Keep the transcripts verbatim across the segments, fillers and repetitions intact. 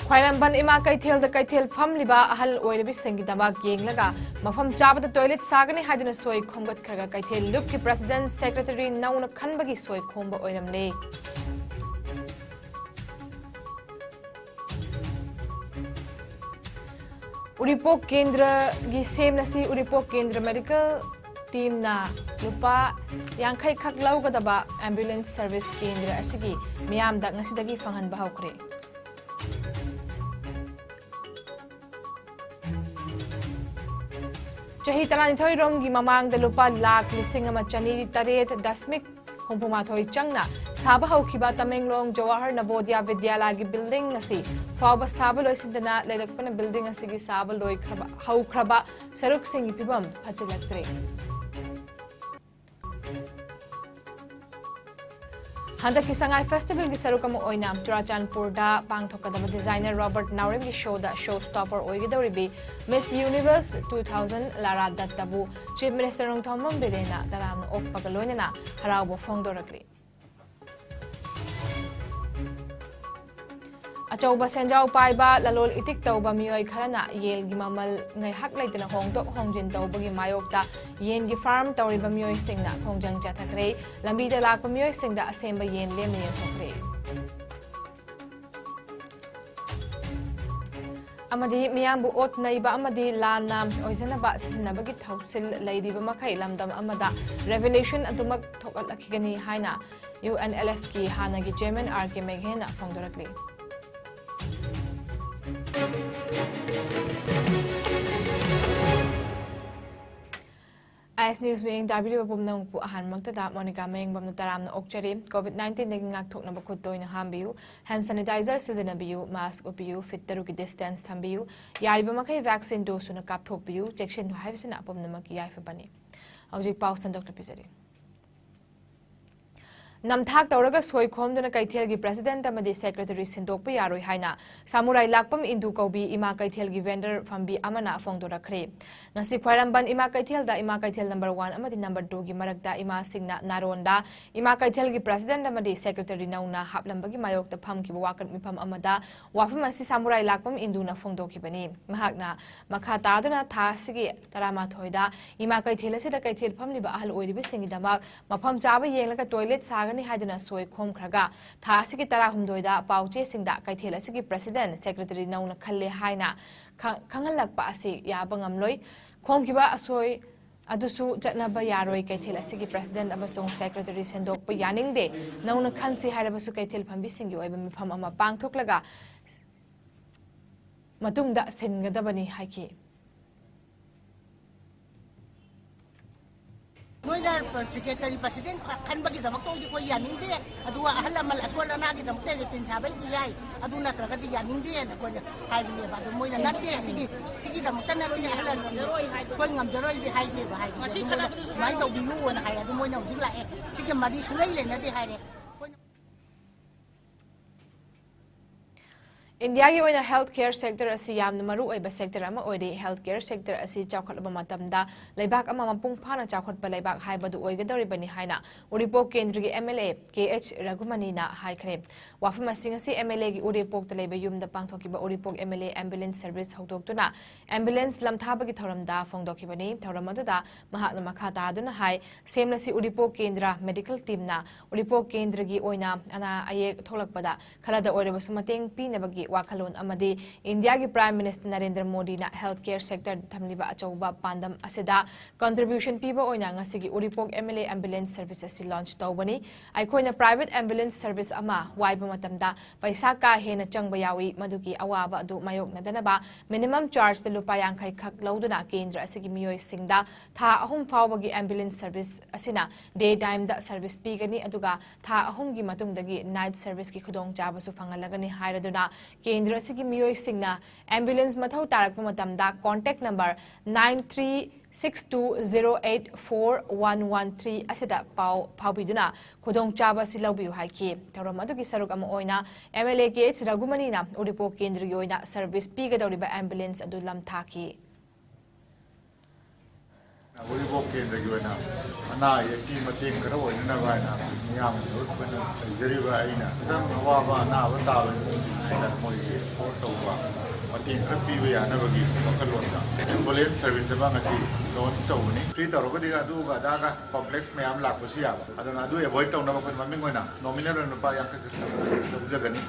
ꯈ꯭ꯋꯥꯏꯔꯝꯕꯟ ꯏꯃꯥ ꯀꯩꯊꯦꯜꯗ ꯀꯩꯊꯦꯜ ꯐꯝꯂꯤꯕ ꯑꯍꯜ ꯑꯣꯏꯔꯕꯤꯁꯤꯡꯒꯤꯗꯃꯛ ꯌꯦꯡꯂꯒ ꯃꯐꯝ ꯆꯥꯕꯗ ꯇꯣꯏꯂꯦꯠ ꯁꯥꯒꯅꯤ ꯍꯥꯏꯗꯨꯅ ꯁꯣꯏ ꯈꯣꯝꯒꯠꯈ꯭ꯔꯒ ꯀꯩꯊꯦꯜ ꯂꯨꯞꯀꯤ ꯄ꯭ꯔꯁꯤꯗꯦꯟꯠ ꯁꯦꯀ꯭ꯔꯦꯇꯔꯤ ꯅꯧꯅ ꯈꯟꯕꯒꯤ ꯁꯣꯏ ꯈꯣꯝꯕ ꯑꯣꯏꯔꯝꯂꯦ꯫ ꯎꯔꯤꯄꯣꯛ ꯀꯦꯟꯗ꯭ꯔꯒꯤ ꯁꯦꯝꯅꯁꯤ ꯎꯔꯤꯄꯣꯛ ꯀꯦꯟꯗ꯭ꯔ ꯃꯦꯗꯤꯀꯦꯜ ꯇꯤꯝꯅ ꯂꯨꯄꯥ ꯌꯥꯡꯈꯩ ꯈꯛ ꯂꯧꯒꯗꯕ ꯑꯦꯝꯕꯨꯂꯦꯟꯁ ꯁꯔꯚꯤꯁ ꯀꯦꯟꯗ꯭ꯔ ꯑꯁꯤꯒꯤ ꯃꯤꯌꯥꯝꯗ ꯉꯁꯤꯗꯒꯤ ꯐꯪꯍꯟꯕ ꯍꯧꯈ꯭ꯔꯦ꯫ ꯆꯍꯤ ꯇꯔꯥꯅꯤꯊꯣꯏ ꯔꯣꯝꯒꯤ ꯃꯃꯥꯡꯗ ꯂꯨꯄꯥ ꯂꯥꯈ ꯂꯤꯁꯤꯡ ꯑꯃ ꯆꯅꯤ ꯇꯔꯦꯠ ꯗꯁꯃꯤꯛ ꯍꯨꯝꯐꯨ ꯃꯥꯊꯣꯏ ꯆꯪꯅ ꯁꯥꯕ ꯍꯧꯈꯤꯕ ꯇꯃꯦꯡꯂꯣꯡ ꯖꯋꯥꯍꯔ ꯅꯕꯣꯗꯤꯌꯥ ꯕꯤꯗ꯭ꯌꯥꯂꯌꯒꯤ ꯕꯤꯜꯗꯤꯡ ꯑꯁꯤ ꯐꯥꯎꯕ ꯁꯥꯕ ꯂꯣꯏꯁꯤꯟꯗꯅ ꯂꯩꯔꯛꯄꯅ ꯕꯤꯜꯗꯤꯡ ꯑꯁꯤꯒꯤ ꯁꯥꯕ ꯂꯣꯏꯈ꯭ꯔꯕ, ꯍꯧꯈ꯭ꯔꯕ ꯁꯔꯨꯛꯁꯤꯡꯒꯤ ꯐꯤꯕꯝ ꯐꯠꯆꯤꯜꯂꯛꯇ꯭ꯔꯦ꯫ ꯍꯟꯗꯛꯀꯤ ꯁꯉꯥꯏ ꯐꯦꯁꯇꯤꯚꯦꯜꯒꯤ ꯁꯔꯨꯛ ꯑꯃ ꯑꯣꯏꯅ ꯆꯨꯔꯥꯆꯥꯟꯄꯨꯔꯗ ꯄꯥꯡꯊꯣꯛꯀꯗꯕ ꯗꯤꯖꯥꯏꯅꯔ ꯔꯣꯕꯔꯠ ꯅꯥꯎꯔꯦꯝꯒꯤ ꯁꯣꯗ ꯁꯣ ꯁ꯭ꯇꯣꯄꯔ ꯑꯣꯏꯒꯗꯧꯔꯤꯕꯤ Miss Universe two thousand Lara ꯗꯠꯇꯕꯨ ꯆꯤꯐ ꯃꯤꯅꯤꯁꯇꯔ ꯅꯣꯡꯊꯣꯝꯕꯝ ꯕꯤꯔꯦꯟꯅ ꯇꯔꯥꯝꯅ ꯑꯣꯛꯄꯒ ꯂꯣꯏꯅꯅ ꯍꯔꯥꯎꯕ ꯐꯣꯡꯗꯣꯔꯛꯂꯤ꯫ ꯑꯆꯧꯕ ꯁꯦꯟꯖꯥꯎ ꯄꯥꯏꯕ ꯂꯂꯣꯜ ꯏꯇꯤꯛ ꯇꯧꯕ ꯃꯤꯑꯣꯏ ꯈꯔꯅ ꯌꯦꯟꯒꯤ ꯃꯃꯜ ꯉꯥꯏꯍꯥꯛ ꯂꯩꯇꯅ ꯍꯣꯡꯗꯣꯛ ꯍꯣꯡꯖꯤꯟ ꯇꯧꯕꯒꯤ ꯃꯥꯌꯣꯛꯇ ꯌꯦꯟꯒꯤ ꯐꯥꯔꯝ ꯇꯧꯔꯤꯕ ꯃꯤꯑꯣꯏꯁꯤꯡꯅ ꯈꯣꯡꯖꯪ ꯆꯠꯊꯈ꯭ꯔꯦ꯫ ꯂꯝꯕꯤꯗ ꯂꯥꯛꯄ ꯃꯤꯑꯣꯏꯁꯤꯡꯗ ꯑꯁꯦꯝꯕ ꯌꯦꯟ ꯂꯦꯝꯅ ꯌꯦꯟꯊꯣꯛꯈ꯭ꯔꯦ꯫ ꯑꯃꯗꯤ ꯃꯤꯌꯥꯝꯕꯨ ꯑꯣꯠ ꯅꯩꯕ ꯑꯃꯗꯤ ꯂꯥꯟꯅ ꯑꯣꯏꯖꯅꯕ ꯁꯤꯖꯤꯟꯅꯕꯒꯤ ꯊꯧꯁꯤꯜ ꯂꯩꯔꯤꯕ ꯃꯈꯩ ꯂꯝꯗꯝ ꯑꯃꯗ revolution ꯑꯗꯨꯃꯛ ꯊꯣꯛꯍꯜꯂꯛꯈꯤꯒꯅꯤ ꯍꯥꯏꯅ ꯌꯨ ꯑꯦꯟ ꯑꯦꯜ ꯑꯦꯐꯀꯤ ꯍꯥꯟꯅꯒꯤ ꯆꯦꯌꯔꯃꯦꯟ ꯑꯥꯔ ꯀꯦ ꯃꯦꯘꯦꯅ ꯐꯣꯡꯗꯣꯔꯛꯂꯤ꯫ ꯑꯥꯏ ꯑꯦꯁ ꯅ꯭ꯌꯨꯁ ꯃꯤꯠꯌꯦꯡ ꯇꯥꯕꯤꯔꯤꯕ ꯄꯨꯝꯅꯃꯛꯄꯨ ꯑꯍꯥꯟꯕꯃꯛꯇꯗ ꯃꯣꯅꯤꯀꯥ ꯃꯌꯦꯡꯕꯝꯅ ꯇꯔꯥꯝꯅ ꯑꯣꯛꯆꯔꯤ꯫ ꯀꯣꯚꯤꯗ ꯅꯥꯏꯟꯇꯤꯟꯗꯒꯤ ꯉꯥꯛꯊꯣꯛꯅꯕ ꯈꯨꯠ ꯇꯣꯏꯅ ꯍꯥꯝꯕꯤꯌꯨ, ꯍꯦꯟ ꯁꯦꯅꯤꯇꯥꯏꯖꯔ ꯁꯤꯖꯤꯟꯅꯕꯤꯌꯨ, ꯃꯥꯁꯛ ꯎꯞꯄꯤꯌꯨ, ꯐꯤꯠ ꯇꯔꯨꯛꯀꯤ ꯗꯤꯁꯇꯦꯟꯁ ꯊꯝꯕꯤꯌꯨ, ꯌꯥꯔꯤꯕ ꯃꯈꯩ ꯚꯦꯛꯁꯤꯟ ꯗꯣꯁ ꯁꯨꯅ ꯀꯥꯞꯊꯣꯛꯄꯤꯌꯨ, ꯆꯦꯛꯁꯤꯟꯕ ꯍꯥꯏꯕꯁꯤꯅ ꯄꯨꯝꯅꯃꯛꯀꯤ ꯌꯥꯏꯐꯕꯅꯤ꯫ ꯍꯧꯖꯤꯛ ꯄꯥꯎ ꯁꯟꯗꯣꯛꯅ ꯄꯤꯖꯔꯤ꯫ ꯅꯝꯊꯥꯛ ꯇꯧꯔꯒ ꯁꯣꯏ ꯈꯣꯝꯗꯨꯅ ꯀꯩꯊꯦꯜꯒꯤ president ꯑꯃꯗꯤ secretary ꯁꯤꯟꯗꯣꯛꯄ ꯌꯥꯔꯣꯏ ꯍꯥꯏꯅ ꯁꯥꯃꯨꯔꯥꯏ ꯂꯥꯛꯄꯝ ꯏꯟꯗꯨ ꯀꯧꯕꯤ ꯏꯃꯥ ꯀꯩꯊꯦꯜꯒꯤ vendor ꯐꯝꯕꯤ ꯑꯃꯅ ꯐꯣꯡꯗꯣꯔꯛꯈ꯭ꯔꯦ꯫ ꯉꯁꯤ ꯈ꯭ꯋꯥꯏꯔꯝꯕꯟ ꯏꯃꯥ ꯀꯩꯊꯦꯜꯗ ꯏꯃꯥ ꯀꯩꯊꯦꯜ number one ꯑꯃꯗꯤ number twoꯒꯤ ꯃꯔꯛꯇ ꯏꯃꯥꯁꯤꯡꯅ ꯅꯥꯔꯣꯟꯗ ꯏꯃꯥ ꯀꯩꯊꯦꯜꯒꯤ president ꯑꯃꯗꯤ secretary ꯅꯧꯅ ꯍꯥꯞꯂꯝꯕꯒꯤ ꯃꯥꯌꯣꯛꯇ ꯐꯝꯈꯤꯕ ꯋꯥꯀꯠ ꯃꯤꯐꯝ ꯑꯃꯗ ꯋꯥꯐꯝ ꯑꯁꯤ ꯁꯥꯃꯨꯔꯥꯏ ꯂꯥꯛꯄꯝ ꯏꯟꯗꯨꯅ ꯐꯣꯡꯗꯣꯛꯈꯤꯕꯅꯤ꯫ ꯃꯍꯥꯛꯅ ꯃꯈꯥ ꯇꯥꯗꯨꯅ ꯊꯥ ꯑꯁꯤꯒꯤ ꯇꯔꯥꯃꯥꯊꯣꯏꯗ ꯏꯃꯥ ꯀꯩꯊꯦꯜ ꯑꯁꯤꯗ ꯀꯩꯊꯦꯜ ꯐꯝꯂꯤꯕ ꯑꯍꯜ ꯑꯣꯏꯔꯤꯕꯁꯤꯡꯒꯤꯗꯃꯛ ꯃꯐꯝ ꯆꯥꯕ ꯌꯦꯡꯂꯒ toilet ꯁꯥꯒꯅꯤ ꯍꯥꯏꯗꯨꯅ ꯁꯣꯏ ꯈꯣꯝꯈ꯭ꯔꯒ ꯊꯥ ꯑꯁꯤꯒꯤ ꯇꯔꯥꯍꯨꯝꯗꯣꯏꯗ ꯄꯥꯎꯆꯦꯁꯤꯡꯗ ꯀꯩꯊꯦꯜ ꯑꯁꯤꯒꯤ president, secretary ꯅꯧꯅ ꯈꯜꯂꯦ ꯍꯥꯏꯅ ꯈ-, ꯈꯪꯍꯜꯂꯛꯄ ꯑꯁꯤ ꯌꯥꯕ ꯉꯝꯂꯣꯏ꯫ ꯈꯣꯝꯈꯤꯕ ꯑꯁꯣꯏ ꯑꯗꯨꯁꯨ ꯆꯠꯅꯕ ꯌꯥꯔꯣꯏ꯫ ꯀꯩꯊꯦꯜ ꯑꯁꯤꯒꯤ president ꯑꯃꯁꯨꯡ secretary ꯁꯦꯝꯗꯣꯛꯄ ꯌꯥꯅꯤꯡꯗꯦ꯫ ꯅꯧꯅ ꯈꯟꯁꯤ ꯍꯥꯏꯔꯕꯁꯨ ꯀꯩꯊꯦꯜ ꯐꯝꯕꯤꯁꯤꯡꯒꯤ ꯑꯣꯏꯕ ꯃꯤꯐꯝ ꯑꯃ ꯄꯥꯡꯊꯣꯛꯂꯒ ꯃꯇꯨꯡꯗ ꯁꯤꯟꯒꯗꯕꯅꯤ ꯍꯥꯏꯈꯤ꯫ ꯅꯣꯏꯅ secretary president ꯈꯟꯕꯒꯤꯗꯃꯛꯇ ꯑꯩꯈꯣꯏ ꯌꯥꯅꯤꯡꯗꯦ, ꯑꯗꯨꯒ ꯑꯍꯜ ꯂꯃꯟ ꯑꯁꯣꯜ ꯑꯅꯥꯒꯤꯗꯃꯛꯇ latrine ꯁꯥꯕꯩꯗꯤ ꯌꯥꯏ, ꯑꯗꯨ ꯅꯠꯇ꯭ꯔꯒꯗꯤ ꯌꯥꯅꯤꯡꯗꯦꯅ ꯑꯩꯈꯣꯏꯅ ꯍꯥꯏꯕꯅꯦꯕ꯫ ꯑꯗꯨ ꯃꯣꯏꯅ ꯅꯠꯇꯦ, ꯁꯤꯒꯤ, ꯁꯤꯒꯤꯗꯃꯛꯇ ꯅꯠꯇꯦ, ꯑꯍꯜ ꯂꯃꯟ ꯑꯩꯈꯣꯏ ꯉꯝꯖꯔꯣꯏꯗꯤ ꯍꯥꯏꯗꯦꯕ, ꯍꯥꯏꯕꯗꯤ ꯑꯗꯨ ꯃꯣꯏꯅ ꯁꯨꯃꯥꯏꯅ ꯇꯧꯕꯤꯌꯨꯅ ꯍꯥꯏ꯫ ꯑꯗꯨ ꯃꯣꯏꯅ ꯍꯧꯖꯤꯛ ꯂꯥꯛꯑꯦ, ꯁꯤꯒꯤ ꯃꯔꯤ ꯁꯨꯡꯂꯩ ꯂꯩꯅꯗꯦ ꯍꯥꯏꯔꯦ꯫ ꯏꯟꯗꯤꯌꯥꯒꯤ ꯑꯣꯏꯅ health care sector ꯑꯁꯤ ꯌꯥꯝꯅ ꯃꯔꯨ ꯑꯣꯏꯕ sector ꯑꯃ ꯑꯣꯏꯔꯤ꯫ Health care sector ꯑꯁꯤ ꯆꯥꯎꯈꯠꯂꯕ ꯃꯇꯝꯗ ꯂꯩꯕꯥꯛ ꯑꯃ ꯃꯄꯨꯡ ꯐꯥꯅ ꯆꯥꯎꯈꯠꯄ ꯂꯩꯕꯥꯛ ꯍꯥꯏꯕꯗꯨ ꯑꯣꯏꯒꯗꯧꯔꯤꯕꯅꯤ ꯍꯥꯏꯅ ꯎꯔꯤꯄꯣꯛ ꯀꯦꯟꯗ꯭ꯔꯒꯤ MLA ꯀꯦ ꯑꯩꯆ ꯔꯘꯨꯃꯅꯤꯅ ꯍꯥꯏꯈ꯭ꯔꯦ꯫ ꯋꯥꯐꯝ ꯑꯁꯤ ꯉꯁꯤ MLAꯒꯤ ꯎꯔꯤꯄꯣꯛꯇ ꯂꯩꯕ ꯌꯨꯝꯗ ꯄꯥꯡꯊꯣꯛꯈꯤꯕ ꯎꯔꯤꯄꯣꯛ MLA ambulance service ꯍꯧꯗꯣꯛꯇꯨꯅ ambulance ꯂꯝꯊꯥꯕꯒꯤ ꯊꯧꯔꯝꯗ ꯐꯣꯡꯗꯣꯛꯈꯤꯕꯅꯤ꯫ ꯊꯧꯔꯝ ꯑꯗꯨꯗ ꯃꯍꯥꯛꯅ ꯃꯈꯥ ꯇꯥꯗꯨꯅ ꯍꯥꯏ, ꯁꯦꯝꯂꯁꯤ ꯎꯔꯤꯄꯣꯛ ꯀꯦꯟꯗ꯭ꯔ medical teamꯅ ꯎꯔꯤꯄꯣꯛ ꯀꯦꯟꯗ꯭ꯔꯒꯤ ꯑꯣꯏꯅ ꯑꯅꯥ ꯑꯌꯦꯛ ꯊꯣꯛꯂꯛꯄꯗ ꯈꯔꯗ ꯑꯣꯏꯔꯕꯁꯨ ꯃꯇꯦꯡ ꯄꯤꯅꯕꯒꯤ ꯋꯥꯈꯜꯂꯣꯟ ꯑꯃꯗꯤ ꯏꯟꯗꯤꯌꯥꯒꯤ Prime Minister ꯅꯔꯦꯟꯗ꯭ꯔ ꯃꯣꯗꯤꯅ health care sector ꯊꯝꯂꯤꯕ ꯑꯆꯧꯕ ꯄꯥꯟꯗꯝ ꯑꯁꯤꯗ contribution ꯄꯤꯕ ꯑꯣꯏꯅ ꯉꯁꯤꯒꯤ ꯎꯔꯤꯄꯣꯛ MLA ambulance service ꯑꯁꯤ launch ꯇꯧꯕꯅꯤ꯫ ꯑꯩꯈꯣꯏꯅ private ambulance service ꯑꯃ ꯋꯥꯏꯕ ꯃꯇꯝꯗ ꯄꯩꯁꯥ ꯀꯥ ꯍꯦꯟꯅ ꯆꯪꯕ ꯌꯥꯎꯏ꯫ ꯃꯗꯨꯒꯤ ꯑꯋꯥꯕ ꯑꯗꯨ ꯃꯥꯌꯣꯛꯅꯗꯅꯕ minimum chargeꯇ ꯂꯨꯄꯥ ꯌꯥꯡꯈꯩ ꯈꯛ ꯂꯧꯗꯨꯅ ꯀꯦꯟꯗ꯭ꯔ ꯑꯁꯤꯒꯤ ꯃꯤꯑꯣꯏꯁꯤꯡꯗ ꯊꯥ ꯑꯍꯨꯝ ꯐꯥꯎꯕꯒꯤ ambulance service ꯑꯁꯤꯅ day timeꯗ service ꯄꯤꯒꯅꯤ, ꯑꯗꯨꯒ ꯊꯥ ꯑꯍꯨꯝꯒꯤ ꯃꯇꯨꯡꯗꯒꯤ night serviceꯀꯤ ꯈꯨꯗꯣꯡꯆꯥꯕꯁꯨ ꯐꯪꯍꯜꯂꯒꯅꯤ ꯍꯥꯏꯔꯗꯨꯅ ꯀꯦꯟꯗ꯭ꯔ ꯑꯁꯤꯒꯤ ꯃꯤꯑꯣꯏꯁꯤꯡꯅ ambulance ꯃꯊꯧ ꯇꯥꯔꯛꯄ ꯃꯇꯝꯗ contact number nine three six two zero eight four one one three ꯑꯁꯤꯗ ꯄꯥꯎ ꯐꯥꯎꯕꯤꯗꯨꯅ ꯈꯨꯗꯣꯡꯆꯥꯕ ꯑꯁꯤ ꯂꯧꯕꯤꯌꯨ ꯍꯥꯏꯈꯤ꯫ ꯊꯧꯔꯝ ꯑꯗꯨꯒꯤ ꯁꯔꯨꯛ ꯑꯃ ꯑꯣꯏꯅ MLA ꯀꯦ ꯑꯩꯆ ꯔꯘꯨꯃꯅꯤꯅ ꯎꯔꯤꯄꯣꯛ ꯀꯦꯟꯗ꯭ꯔꯒꯤ ꯑꯣꯏꯅ service ꯄꯤꯒꯗꯧꯔꯤꯕ ambulance ꯑꯗꯨ ꯂꯝꯊꯥꯈꯤ꯫ ꯎꯔꯤꯄꯣꯛ ꯀꯦꯟꯗ꯭ꯔꯒꯤ ꯑꯣꯏꯅ ꯑꯅꯥ ꯑꯌꯦꯛꯀꯤ ꯃꯇꯦꯡ ꯈꯔ ꯑꯣꯏꯅꯅꯕ ꯍꯥꯏꯅ ꯃꯤꯌꯥꯝꯒꯤ ꯃꯔꯨꯞ ꯑꯣꯏꯅ ꯂꯩꯖꯔꯤꯕ ꯑꯩꯅ ꯈꯤꯇꯪ ꯑꯋꯥꯕ ꯑꯅꯥꯕ ꯇꯥꯕ ꯏꯃꯨꯡꯁꯤꯡ ꯍꯥꯏꯇꯥꯔꯦ, ꯃꯣꯏꯒꯤ support ꯇꯧꯕ, ꯃꯇꯦꯡ ꯈꯔ ꯄꯤꯕ ꯌꯥꯅꯕꯒꯤ ꯋꯥꯈꯜꯂꯣꯟꯗ ambulance service ꯑꯃ ꯉꯁꯤ launch ꯇꯧꯕꯅꯤ꯫ Free ꯇꯧꯔꯒꯗꯤ ꯑꯗꯨꯒ ꯑꯗꯥꯒ complex ꯃꯌꯥꯝ ꯂꯥꯛꯄꯁꯨ ꯌꯥꯕ, ꯑꯗꯨꯅ ꯑꯗꯨ avoid ꯇꯧꯅꯕ ꯑꯩꯈꯣꯏ ꯃꯃꯤꯡ ꯑꯣꯏꯅ nominal ꯑꯣꯏꯅ ꯂꯨꯄꯥ ꯌꯥꯡꯈꯩ ꯈꯛꯇꯪ ꯂꯧꯖꯒꯅꯤ꯫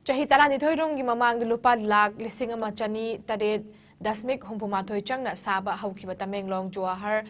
ꯆꯍꯤ ꯇꯔꯥꯅꯤꯊꯣꯏ ꯔꯣꯝꯒꯤ ꯃꯃꯥꯡꯗ ꯂꯨꯄꯥ ꯂꯥꯈ ꯂꯤꯁꯤꯡ ꯑꯃ ꯆꯅꯤ ꯇꯔꯦꯠ ꯗꯁꯃꯤꯛ ꯍꯨꯝꯐꯨ ꯃꯥꯊꯣꯏ ꯆꯪꯅ ꯁꯥꯕ ꯍꯧꯈꯤꯕ ꯇꯃꯦꯡꯂꯣꯡ ꯖꯋꯥꯍꯔ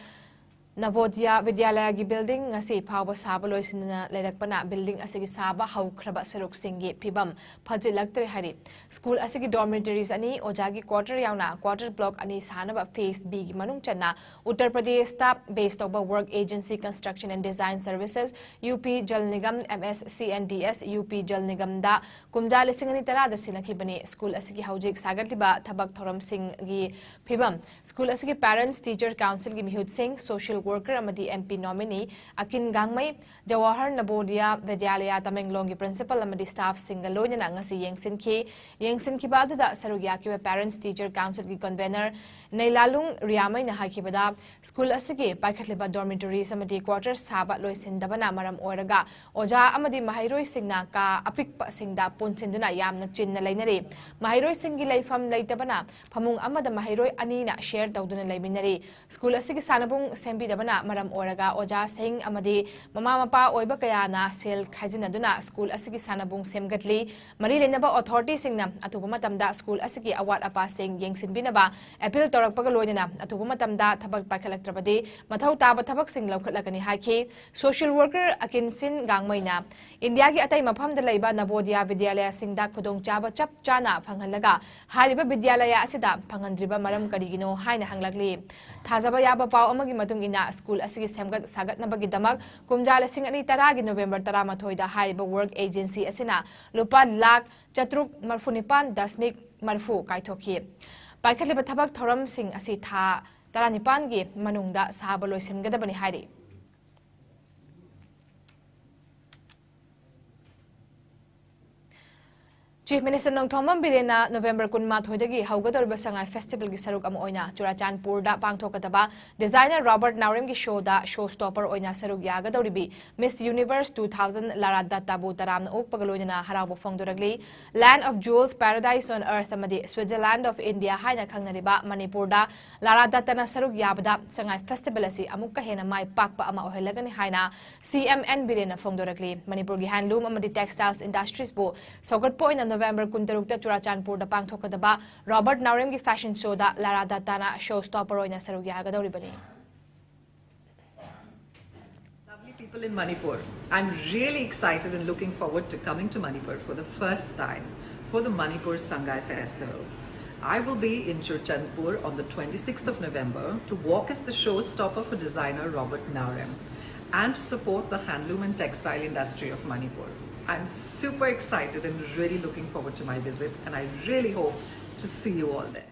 ꯅꯕꯣꯗꯤꯌꯥ ꯕꯤꯗ꯭ꯌꯥꯂꯌꯥꯒꯤ building ꯉꯁꯤ ꯐꯥꯎꯕ ꯁꯥꯕ ꯂꯣꯏꯁꯤꯟꯗꯅ ꯂꯩꯔꯛꯄꯅ building ꯑꯁꯤꯒꯤ ꯁꯥꯕ ꯍꯧꯈ꯭ꯔꯕ ꯁꯔꯨꯛꯁꯤꯡꯒꯤ ꯐꯤꯕꯝ ꯐꯖꯤꯜꯂꯛꯇ꯭ꯔꯦ ꯍꯥꯏꯔꯤ꯫ School ꯑꯁꯤꯒꯤ dormitories ꯑꯅꯤ, ꯑꯣꯖꯥꯒꯤ quarter ꯌꯥꯎꯅ quarter block ꯑꯅꯤ ꯁꯥꯅꯕ phase B ꯒꯤ ꯃꯅꯨꯡ ꯆꯟꯅ ꯎꯠꯇꯔ ꯄ꯭ꯔꯗꯦꯁꯇ base ꯇꯧꯕ Work Agency Construction and Design Services, UP Jal Nigam, MSCNDS, UP Jal Nigam ꯗ ꯀꯨꯝꯖꯥ ꯂꯤꯁꯤꯡ ꯑꯅꯤ ꯇꯔꯥꯗ ꯁꯤꯟꯅꯈꯤꯕꯅꯤ꯫ School ꯑꯁꯤꯒꯤ ꯍꯧꯖꯤꯛ ꯁꯥꯒꯠꯂꯤꯕ ꯊꯕꯛ ꯊꯧꯔꯝꯁꯤꯡꯒꯤ ꯐꯤꯕꯝ, school ꯑꯁꯤꯒꯤ parents, teacher council ꯒꯤ ꯃꯤꯍꯨꯠꯁꯤꯡ, social worker ꯑꯃꯗꯤ MP nominee ꯑꯀꯤꯟ ꯒꯥꯡꯃꯩ, ꯖꯋꯥꯍꯔ ꯅꯕꯣꯗꯤꯌꯥ ꯕꯤꯗ꯭ꯌꯥꯂꯌꯥ ꯇꯃꯦꯡꯂꯣꯡꯒꯤ principal ꯑꯃꯗꯤ staff ꯁꯤꯡꯒ ꯂꯣꯏꯅꯅ ꯉꯁꯤ ꯌꯦꯡꯁꯤꯟꯈꯤ꯫ ꯌꯦꯡꯁꯤꯟꯈꯤꯕ ꯑꯗꯨꯗ ꯁꯔꯨꯛ ꯌꯥꯈꯤꯕ parents teacher council ꯒꯤ convener ꯅꯩꯂꯥꯂꯨꯡ ꯔꯤꯌꯥꯃꯩꯅ ꯍꯥꯏꯈꯤꯕꯗ, school ꯑꯁꯤꯒꯤ ꯄꯥꯏꯈꯠꯂꯤꯕ dormitories ꯑꯃꯗꯤ quarters ꯁꯥꯕ ꯂꯣꯏꯁꯤꯟꯗꯕꯅ ꯃꯔꯝ ꯑꯣꯏꯔꯒ ꯑꯣꯖꯥ ꯑꯃꯗꯤ ꯃꯍꯩꯔꯣꯏꯁꯤꯡꯅ ꯀꯥ ꯑꯄꯤꯛꯄꯁꯤꯡꯗ ꯄꯨꯟꯁꯤꯟꯗꯨꯅ ꯌꯥꯝꯅ ꯆꯤꯟꯅ ꯂꯩꯅꯔꯤ꯫ ꯃꯍꯩꯔꯣꯏꯁꯤꯡꯒꯤ ꯂꯩꯐꯝ ꯂꯩꯇꯕꯅ ꯐꯃꯨꯡ ꯑꯃꯗ ꯃꯍꯩꯔꯣꯏ ꯑꯅꯤꯅ share ꯇꯧꯗꯨꯅ ꯂꯩꯃꯤꯟꯅꯔꯤ꯫ School ꯑꯁꯤꯒꯤ ꯁꯥꯟꯅꯕꯨꯡ ꯁꯦꯝꯕꯤꯗꯕꯅ ꯃꯔꯝ ꯑꯣꯏꯔꯒ ꯑꯣꯖꯥꯁꯤꯡ ꯑꯃꯗꯤ ꯃꯃꯥ ꯃꯄꯥ ꯑꯣꯏꯕ ꯀꯌꯥꯅ ꯁꯦꯜ ꯈꯥꯏꯖꯤꯟꯅꯗꯨꯅ school ꯑꯁꯤꯒꯤ ꯁꯥꯟꯅꯕꯨꯡ ꯁꯦꯝꯒꯠꯂꯤ꯫ ꯃꯔꯤ ꯂꯩꯅꯕ authority ꯁꯤꯡꯅ ꯑꯊꯨꯕ ꯃꯇꯝꯗ school ꯑꯁꯤꯒꯤ ꯑꯋꯥꯠ ꯑꯄꯥꯁꯤꯡ ꯌꯦꯡꯁꯤꯟꯕꯤꯅꯕ appeal ꯇꯧꯔꯛꯄꯒ ꯂꯣꯏꯅꯅ ꯑꯊꯨꯕ ꯃꯇꯝꯗ ꯊꯕꯛ ꯄꯥꯏꯈꯠꯂꯛꯇ꯭ꯔꯕꯗꯤ ꯃꯊꯧ ꯇꯥꯕ ꯊꯕꯛꯁꯤꯡ ꯂꯧꯈꯠꯂꯒꯅꯤ ꯍꯥꯏꯈꯤ꯫ Social worker ꯑꯀꯤꯟꯁꯤꯟ ꯒꯥꯡꯃꯩꯅ ꯏꯟꯗꯤꯌꯥꯒꯤ ꯑꯇꯩ ꯃꯐꯝꯗ ꯂꯩꯕ ꯅꯕꯣꯗꯤꯌꯥ ꯕꯤꯗ꯭ꯌꯥꯂꯌꯥꯁꯤꯡꯗ ꯈꯨꯗꯣꯡꯆꯥꯕ ꯆꯞ ꯆꯥꯅ ꯐꯪꯍꯜꯂꯒ ꯍꯥꯏꯔꯤꯕ ꯕꯤꯗ꯭ꯌꯥꯂꯌꯥ ꯑꯁꯤꯗ ꯐꯪꯍꯟꯗ꯭ꯔꯤꯕ ꯃꯔꯝ ꯀꯔꯤꯒꯤꯅꯣ ꯍꯥꯏꯅ ꯍꯪꯂꯛꯂꯤ꯫ ꯊꯥꯖꯕ ꯌꯥꯕ ꯄꯥꯎ ꯑꯃꯒꯤ ꯃꯇꯨꯡ ꯏꯟꯅ, ꯁ꯭ꯀꯨꯜ ꯑꯁꯤꯒꯤ ꯁꯦꯝꯒꯠ ꯁꯥꯒꯠꯅꯕꯒꯤꯗꯃꯛ ꯀꯨꯝꯖꯥ ꯂꯤꯁꯤꯡ ꯑꯅꯤ ꯇꯔꯥꯒꯤ ꯅꯣꯕꯦꯝꯕꯔ ꯇꯔꯥꯃꯥꯊꯣꯏꯗ ꯍꯥꯏꯔꯤꯕ ꯋꯔꯛ ꯑꯦꯖꯦꯟꯁꯤ ꯑꯁꯤꯅ ꯂꯨꯄꯥ ꯂꯥꯈ ꯆꯥꯇ꯭ꯔꯨꯛ ꯃꯔꯐꯨ ꯅꯤꯄꯥꯟ ꯗꯁꯃꯤꯛ ꯃꯔꯐꯨ ꯀꯥꯏꯊꯣꯛꯈꯤ꯫ ꯄꯥꯏꯈꯠꯂꯤꯕ ꯊꯕꯛ ꯊꯧꯔꯝꯁꯤꯡ ꯑꯁꯤ ꯊꯥ ꯇꯔꯥꯅꯤꯄꯥꯟꯒꯤ ꯃꯅꯨꯡꯗ ꯁꯥꯕ ꯂꯣꯏꯁꯤꯟꯒꯗꯕꯅꯤ ꯍꯥꯏꯔꯤ꯫ Chief Minister ꯅꯣꯡꯊꯣꯝꯕꯝ ꯕꯤꯔꯦꯟꯅ ꯅꯣꯕꯦꯝꯕꯔ ꯀꯨꯟꯃꯥꯊꯣꯏꯗꯒꯤ ꯍꯧꯒꯗꯧꯔꯤꯕ ꯁꯉꯥꯏ ꯐꯦꯁꯇꯤꯚꯦꯜꯒꯤ ꯁꯔꯨꯛ ꯑꯃ ꯑꯣꯏꯅ ꯆꯨꯔꯥꯆꯥꯟꯄꯨꯔꯗ ꯄꯥꯡꯊꯣꯛꯀꯗꯕ ꯗꯤꯖꯥꯏꯅꯔ ꯔꯣꯕꯔꯠ ꯅꯥꯎꯔꯦꯝꯒꯤ ꯁꯣꯗ ꯁꯣ ꯁ꯭ꯇꯣꯄꯔ ꯑꯣꯏꯅ ꯁꯔꯨꯛ ꯌꯥꯒꯗꯧꯔꯤꯕꯤ ꯃꯤꯁ ꯌꯨꯅꯤꯚꯔꯁ ꯇꯨ ꯊꯥꯎꯖꯟ ꯂꯥꯔꯥ ꯗꯠꯇꯥꯕꯨ ꯇꯔꯥꯝꯅ ꯑꯣꯛꯄꯒ ꯂꯣꯏꯅꯅ ꯍꯔꯥꯎꯕ ꯐꯣꯡꯗꯣꯔꯛꯂꯤ꯫ Land of Jewels, Paradise on Earth ꯑꯃꯗꯤ Switzerland of India ꯍꯥꯏꯅ ꯈꯪꯅꯔꯤꯕ ꯃꯅꯤꯄꯨꯔꯗ ꯂꯥꯔꯥ ꯗꯠꯇꯅ ꯁꯔꯨꯛ ꯌꯥꯕꯗ ꯁꯉꯥꯏ ꯐꯦꯁꯇꯤꯚꯦꯜ ꯑꯁꯤ ꯑꯃꯨꯛꯀ ꯍꯦꯟꯅ ꯃꯥꯏ ꯄꯥꯛꯄ ꯑꯃ ꯑꯣꯏꯍꯜꯂꯒꯅꯤ ꯍꯥꯏꯅ ꯁꯤ ꯑꯦꯝ ꯑꯦꯟ ꯕꯤꯔꯦꯟꯅ ꯐꯣꯡꯗꯣꯔꯛꯂꯤ꯫ ꯃꯅꯤꯄꯨꯔꯒꯤ ꯍꯦꯟꯂꯨꯝ ꯑꯃꯗꯤ ꯇꯦꯛꯁꯇꯥꯏꯜꯁ ꯏꯟꯗꯁꯇ꯭ꯔꯤꯁꯄꯨ ꯁꯧꯒꯠꯄ ꯑꯣꯏꯅ ꯅꯣꯕꯦꯝꯕꯔ ꯀꯨꯟꯇꯔꯨꯛꯇ ꯆꯨꯔꯥꯆꯥꯟꯄꯨꯔꯗ ꯄꯥꯡꯊꯣꯛꯀꯗꯕ ꯔꯣꯕꯔꯠ ꯅꯥꯎꯔꯦꯝꯒꯤ ꯐꯦꯁꯟ ꯁꯣꯗ ꯂꯥꯔꯥ ꯗꯠꯇꯥꯅ ꯁꯣ ꯁ꯭ꯇꯣꯄꯔ ꯑꯣꯏꯅ ꯁꯔꯨꯛ ꯌꯥꯒꯗꯧꯔꯤꯕꯅꯤ꯫ Lovely people in Manipur, I'm really excited and looking forward to coming to Manipur for the first time for the Manipur Sangai Festival. I will be in Churachandpur on the twenty-sixth of November to walk as the showstopper for designer Robert Naorem and to support the handloom and textile industry of Manipur. I'm super excited and really looking forward to my visit, and I really hope to see you all there.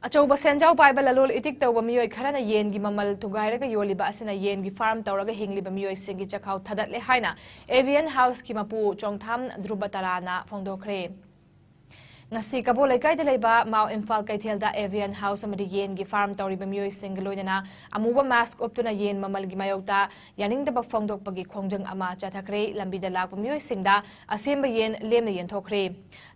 ꯑꯆꯧꯕ ꯁꯦꯟꯖꯥꯎ ꯄꯥꯏꯕ ꯂꯂꯣꯜ ꯏꯇꯤꯛ ꯇꯧꯕ ꯃꯤꯑꯣꯏ ꯈꯔꯅ ꯌꯦꯟꯒꯤ ꯃꯃꯜ ꯊꯨꯒꯥꯏꯔꯒ ꯌꯣꯜꯂꯤꯕ ꯑꯁꯤꯅ ꯌꯦꯟꯒꯤ ꯐꯥꯔꯝ ꯇꯧꯔꯒ ꯍꯤꯡꯂꯤꯕ ꯃꯤꯑꯣꯏꯁꯤꯡꯒꯤ ꯆꯈꯥꯎ ꯊꯥꯗꯠꯂꯦ ꯍꯥꯏꯅ ꯑꯦꯚꯤꯌꯟ ꯍꯥꯎꯁꯀꯤ ꯃꯄꯨ ꯆꯣꯡꯊꯥꯝ ꯙ꯭ꯔꯨꯕ ꯇꯔꯥꯅ ꯐꯣꯡꯗꯣꯛꯈ꯭ꯔꯦ꯫ ꯉꯁꯤ ꯀꯕꯣ ꯂꯩꯀꯥꯏꯗ ꯂꯩꯕ ꯃꯥꯎ ꯏꯝꯐꯥꯜ ꯀꯩꯊꯦꯜꯗ ꯑꯦꯚꯤꯌꯟ ꯍꯥꯎꯁ ꯑꯃꯗꯤ ꯌꯦꯟꯒꯤ ꯐꯥꯔꯝ ꯇꯧꯔꯤꯕ ꯃꯤꯑꯣꯏꯁꯤꯡꯒ ꯂꯣꯏꯅꯅ ꯑꯃꯨꯕ ꯃꯥꯁꯛ ꯎꯞꯇꯨꯅ ꯌꯦꯟ ꯃꯃꯜꯒꯤ ꯃꯥꯌꯣꯛꯇ ꯌꯥꯅꯤꯡꯗꯕ ꯐꯣꯡꯗꯣꯛꯄꯒꯤ ꯈꯣꯡꯖꯪ ꯑꯃ ꯆꯠꯊꯈ꯭ꯔꯦ꯫ ꯂꯝꯕꯤꯗ ꯂꯥꯛꯄ ꯃꯤꯑꯣꯏꯁꯤꯡꯗ ꯑꯁꯦꯝꯕ ꯌꯦꯟ ꯂꯦꯝꯅ ꯌꯦꯟꯊꯣꯛꯈ꯭ꯔꯦ꯫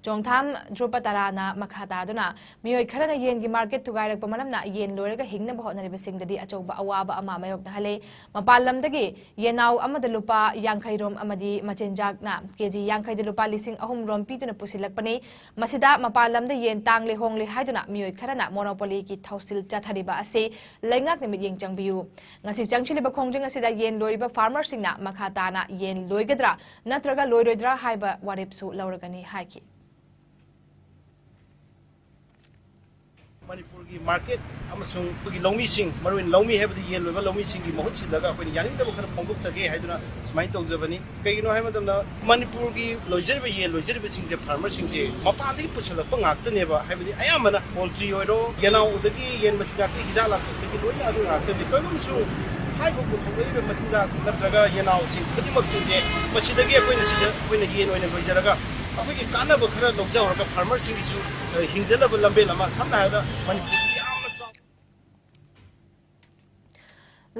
ꯆꯣꯡꯊꯥꯝ ꯙ꯭ꯔꯨꯕ ꯇꯔꯥꯅ ꯃꯈꯥ ꯇꯥꯗꯨꯅ ꯃꯤꯑꯣꯏ ꯈꯔꯅ ꯌꯦꯟꯒꯤ ꯃꯥꯔꯀꯦꯠ ꯊꯨꯒꯥꯏꯔꯛꯄ ꯃꯔꯝꯅ ꯌꯦꯟ ꯂꯣꯏꯔꯒ ꯍꯤꯡꯅꯕ ꯍꯣꯠꯅꯔꯤꯕꯁꯤꯡꯗꯗꯤ ꯑꯆꯧꯕ ꯑꯋꯥꯕ ꯑꯃ ꯃꯥꯌꯣꯛꯅꯍꯜꯂꯦ꯫ ꯃꯄꯥꯟ ꯂꯝꯗꯒꯤ ꯌꯦꯅꯥꯎ ꯑꯃꯗ ꯂꯨꯄꯥ ꯌꯥꯡꯈꯩ ꯔꯣꯝ ꯑꯃꯗꯤ ꯃꯆꯤꯟꯖꯥꯛꯅ ꯀꯦꯖꯤ ꯌꯥꯡꯈꯩꯗ ꯂꯨꯄꯥ ꯂꯤꯁꯤꯡ ꯑꯍꯨꯝ ꯔꯣꯝ ꯄꯤꯗꯨꯅ ꯄꯨꯁꯤꯜꯂꯛꯄꯅꯤ꯫ ꯃꯁꯤꯗ ꯃꯄꯥꯟ ꯂꯝꯗ ꯌꯦꯟ ꯇꯥꯡꯂꯦ ꯍꯣꯡꯂꯦ ꯍꯥꯏꯗꯨꯅ ꯃꯤꯑꯣꯏ ꯈꯔꯅ ꯃꯣꯅꯣꯄꯣꯂꯤꯒꯤ ꯊꯧꯁꯤꯜ ꯆꯠꯊꯔꯤꯕ ꯑꯁꯤ ꯂꯩꯉꯥꯛꯅ ꯃꯤꯠꯌꯦꯡ ꯆꯪꯕꯤꯌꯨ꯫ ꯉꯁꯤ ꯆꯪꯁꯤꯜꯂꯤꯕ ꯈꯣꯡꯖꯪ ꯑꯁꯤꯗ ꯌꯦꯟ ꯂꯣꯏꯔꯤꯕ ꯐꯥꯔꯃꯔꯁꯤꯡꯅ ꯃꯈꯥ ꯇꯥꯅ ꯌꯦꯟ ꯂꯣꯏꯒꯗ꯭ꯔꯥ ꯅꯠꯇ꯭ꯔꯒ ꯂꯣꯏꯔꯣꯏꯗ꯭ꯔꯥ ꯍꯥꯏꯕ ꯋꯥꯔꯦꯞꯁꯨ ꯂꯧꯔꯒꯅꯤ ꯍꯥꯏꯈꯤ꯫ ꯃꯅꯤꯄꯨꯔꯒꯤ ꯃꯥꯔꯀꯦꯠ ꯑꯃꯁꯨꯡ ꯑꯩꯈꯣꯏꯒꯤ ꯂꯧꯃꯤꯁꯤꯡ, ꯃꯔꯨꯑꯣꯏꯅ ꯂꯧꯃꯤ ꯍꯥꯏꯕꯗꯤ ꯌꯦꯟ ꯂꯣꯏꯕ ꯂꯧꯃꯤꯁꯤꯡꯒꯤ ꯃꯍꯨꯠ ꯁꯤꯜꯂꯒ ꯑꯩꯈꯣꯏꯅ ꯌꯥꯅꯤꯡꯗꯕ ꯈꯔ ꯐꯣꯡꯗꯣꯛꯆꯒꯦ ꯍꯥꯏꯗꯨꯅ ꯁꯨꯃꯥꯏꯅ ꯇꯧꯖꯕꯅꯤ꯫ ꯀꯩꯒꯤꯅꯣ ꯍꯥꯏꯕ ꯃꯇꯝꯗ ꯃꯅꯤꯄꯨꯔꯒꯤ ꯂꯣꯏꯖꯔꯤꯕ ꯌꯦꯟ ꯂꯣꯏꯖꯔꯤꯕꯁꯤꯡꯁꯦ, ꯐꯥꯔꯃꯔꯁꯤꯡꯁꯦ ꯃꯄꯥꯟꯗꯒꯤ ꯄꯨꯁꯤꯜꯂꯛꯄ ꯉꯥꯛꯇꯅꯦꯕ꯫ ꯍꯥꯏꯕꯗꯤ ꯑꯌꯥꯝꯕꯅ ꯄꯣꯜꯇ꯭ꯔꯤ ꯑꯣꯏꯔꯣ, ꯌꯦꯅꯥꯎꯗꯒꯤ ꯌꯦꯟ ꯃꯆꯤꯟꯖꯥꯛꯇꯒꯤ ꯍꯤꯗꯥꯛ ꯂꯥꯡꯊꯛꯇꯒꯤ ꯂꯣꯏꯅ ꯑꯗꯨ ꯉꯥꯛꯇꯅꯤ꯫ ꯇꯧꯏꯒꯨꯝꯕꯁꯨ ꯍꯥꯏꯔꯤꯕ ꯄꯨꯊꯣꯛꯂꯛꯏꯕ ꯃꯆꯤꯟꯖꯥꯛ ꯅꯠꯇ꯭ꯔꯒ ꯌꯦꯅꯥꯎꯁꯤꯡ ꯈꯨꯗꯤꯡꯃꯛꯁꯤꯡꯁꯦ ꯃꯁꯤꯗꯒꯤ ꯑꯩꯈꯣꯏꯅ ꯁꯤꯗ ꯑꯩꯈꯣꯏꯅ ꯌꯦꯟ ꯑꯣꯏꯅ ꯂꯣꯏꯖꯔꯒ ꯑꯩꯈꯣꯏꯒꯤ ꯀꯥꯟꯅꯕ ꯈꯔ ꯂꯧꯖꯍꯧꯔꯒ ꯐꯥꯔꯃꯔꯁꯤꯡꯒꯤꯁꯨ, ꯑ, ꯍꯤꯡꯖꯅꯕ ꯂꯝꯕꯦꯜ ꯑꯃ, ꯁꯝꯅ ꯍꯥꯏꯔꯕꯗ ꯃꯅꯤꯄꯨꯔꯒꯤ ꯌꯥꯝꯅ ꯆꯥꯎ-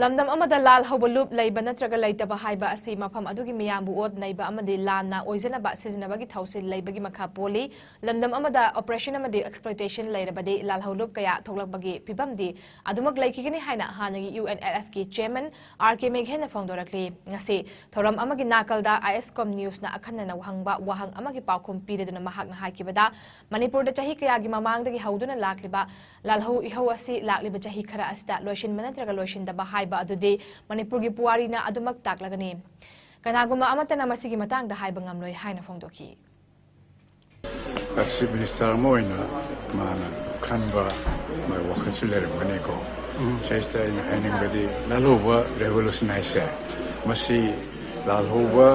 ꯂꯝꯗꯝ ꯑꯃꯗ ꯂꯥꯜ ꯍꯧꯕ ꯂꯨꯞ ꯂꯩꯕ ꯅꯠꯇ꯭ꯔꯒ ꯂꯩꯇꯕ ꯍꯥꯏꯕ ꯑꯁꯤ ꯃꯐꯝ ꯑꯗꯨꯒꯤ ꯃꯤꯌꯥꯝꯕꯨ ꯑꯣꯠ ꯅꯩꯕ ꯑꯃꯗꯤ ꯂꯥꯟꯅ ꯑꯣꯏꯖꯅꯕ ꯁꯤꯖꯤꯟꯅꯕꯒꯤ ꯊꯧꯁꯤꯜ ꯂꯩꯕꯒꯤ ꯃꯈꯥ ꯄꯣꯜꯂꯤ꯫ ꯂꯝꯗꯝ ꯑꯃꯗ oppression ꯑꯃꯗꯤ exploitation ꯂꯩꯔꯕꯗꯤ ꯂꯥꯜꯍꯧ ꯂꯨꯞ ꯀꯌꯥ ꯊꯣꯛꯂꯛꯄꯒꯤ ꯐꯤꯕꯝꯗꯤ ꯑꯗꯨꯃꯛ ꯂꯩꯈꯤꯒꯅꯤ ꯍꯥꯏꯅ ꯍꯥꯟꯅꯒꯤ U N L F ꯀꯤ chairman R K ꯃꯦꯘꯦꯟꯅ ꯐꯣꯡꯗꯣꯔꯛꯂꯤ꯫ ꯉꯁꯤ ꯊꯧꯔꯝ ꯑꯃꯒꯤ ꯅꯥꯀꯜꯗ ISCOM Newsꯅ ꯑꯈꯟꯅꯅ ꯍꯪꯕ ꯋꯥꯍꯪ ꯑꯃꯒꯤ ꯄꯥꯎꯈꯨꯝ ꯄꯤꯔꯗꯨꯅ ꯃꯍꯥꯛꯅ ꯍꯥꯏꯈꯤꯕꯗ, ꯃꯅꯤꯄꯨꯔꯗ ꯆꯍꯤ ꯀꯌꯥꯒꯤ ꯃꯃꯥꯡꯗꯒꯤ ꯍꯧꯗꯨꯅ ꯂꯥꯛꯂꯤꯕ ꯂꯥꯜꯍꯧ ꯏꯍꯧ ꯑꯁꯤ ꯂꯥꯛꯂꯤꯕ ꯆꯍꯤ ꯈꯔ ꯑꯁꯤꯗ ꯂꯣꯏꯁꯤꯟꯕ ꯅꯠꯇ꯭ꯔꯒ ꯂꯣꯏꯁꯤꯟꯗꯕ ꯍꯥꯏꯕ ꯑꯗꯨꯗꯤ ꯃꯅꯤꯄꯨꯔꯒꯤ ꯄꯨꯋꯥꯔꯤꯅ ꯑꯗꯨꯃꯛ ꯇꯥꯛꯂꯒꯅꯤ꯫ ꯀꯅꯥꯒꯨꯝꯕ ꯑꯃꯠꯇꯅ ꯃꯁꯤꯒꯤ ꯃꯇꯥꯡꯗ ꯍꯥꯏꯕ ꯉꯝꯂꯣꯏ ꯍꯥꯏꯅ ꯐꯣꯡꯗꯣꯛꯈꯤ꯫ ꯆꯤꯐ ꯃꯤꯅꯤꯁꯇꯔ ꯑꯃ ꯑꯣꯏꯅ ꯃꯥꯅ ꯈꯟꯕ ꯃꯥꯒꯤ ꯋꯥꯈꯜꯁꯨ ꯂꯩꯔꯝꯒꯅꯤꯀꯣ꯫ ꯁꯤꯗꯩꯁꯤꯗ ꯑꯩꯅ ꯍꯥꯏꯅꯤꯡꯕꯗꯤ, ꯂꯥꯜꯍꯧꯕ ꯔꯦꯚꯣꯂꯨꯁꯟ ꯍꯥꯏꯁꯦ, ꯃꯁꯤ ꯂꯥꯜꯍꯧꯕ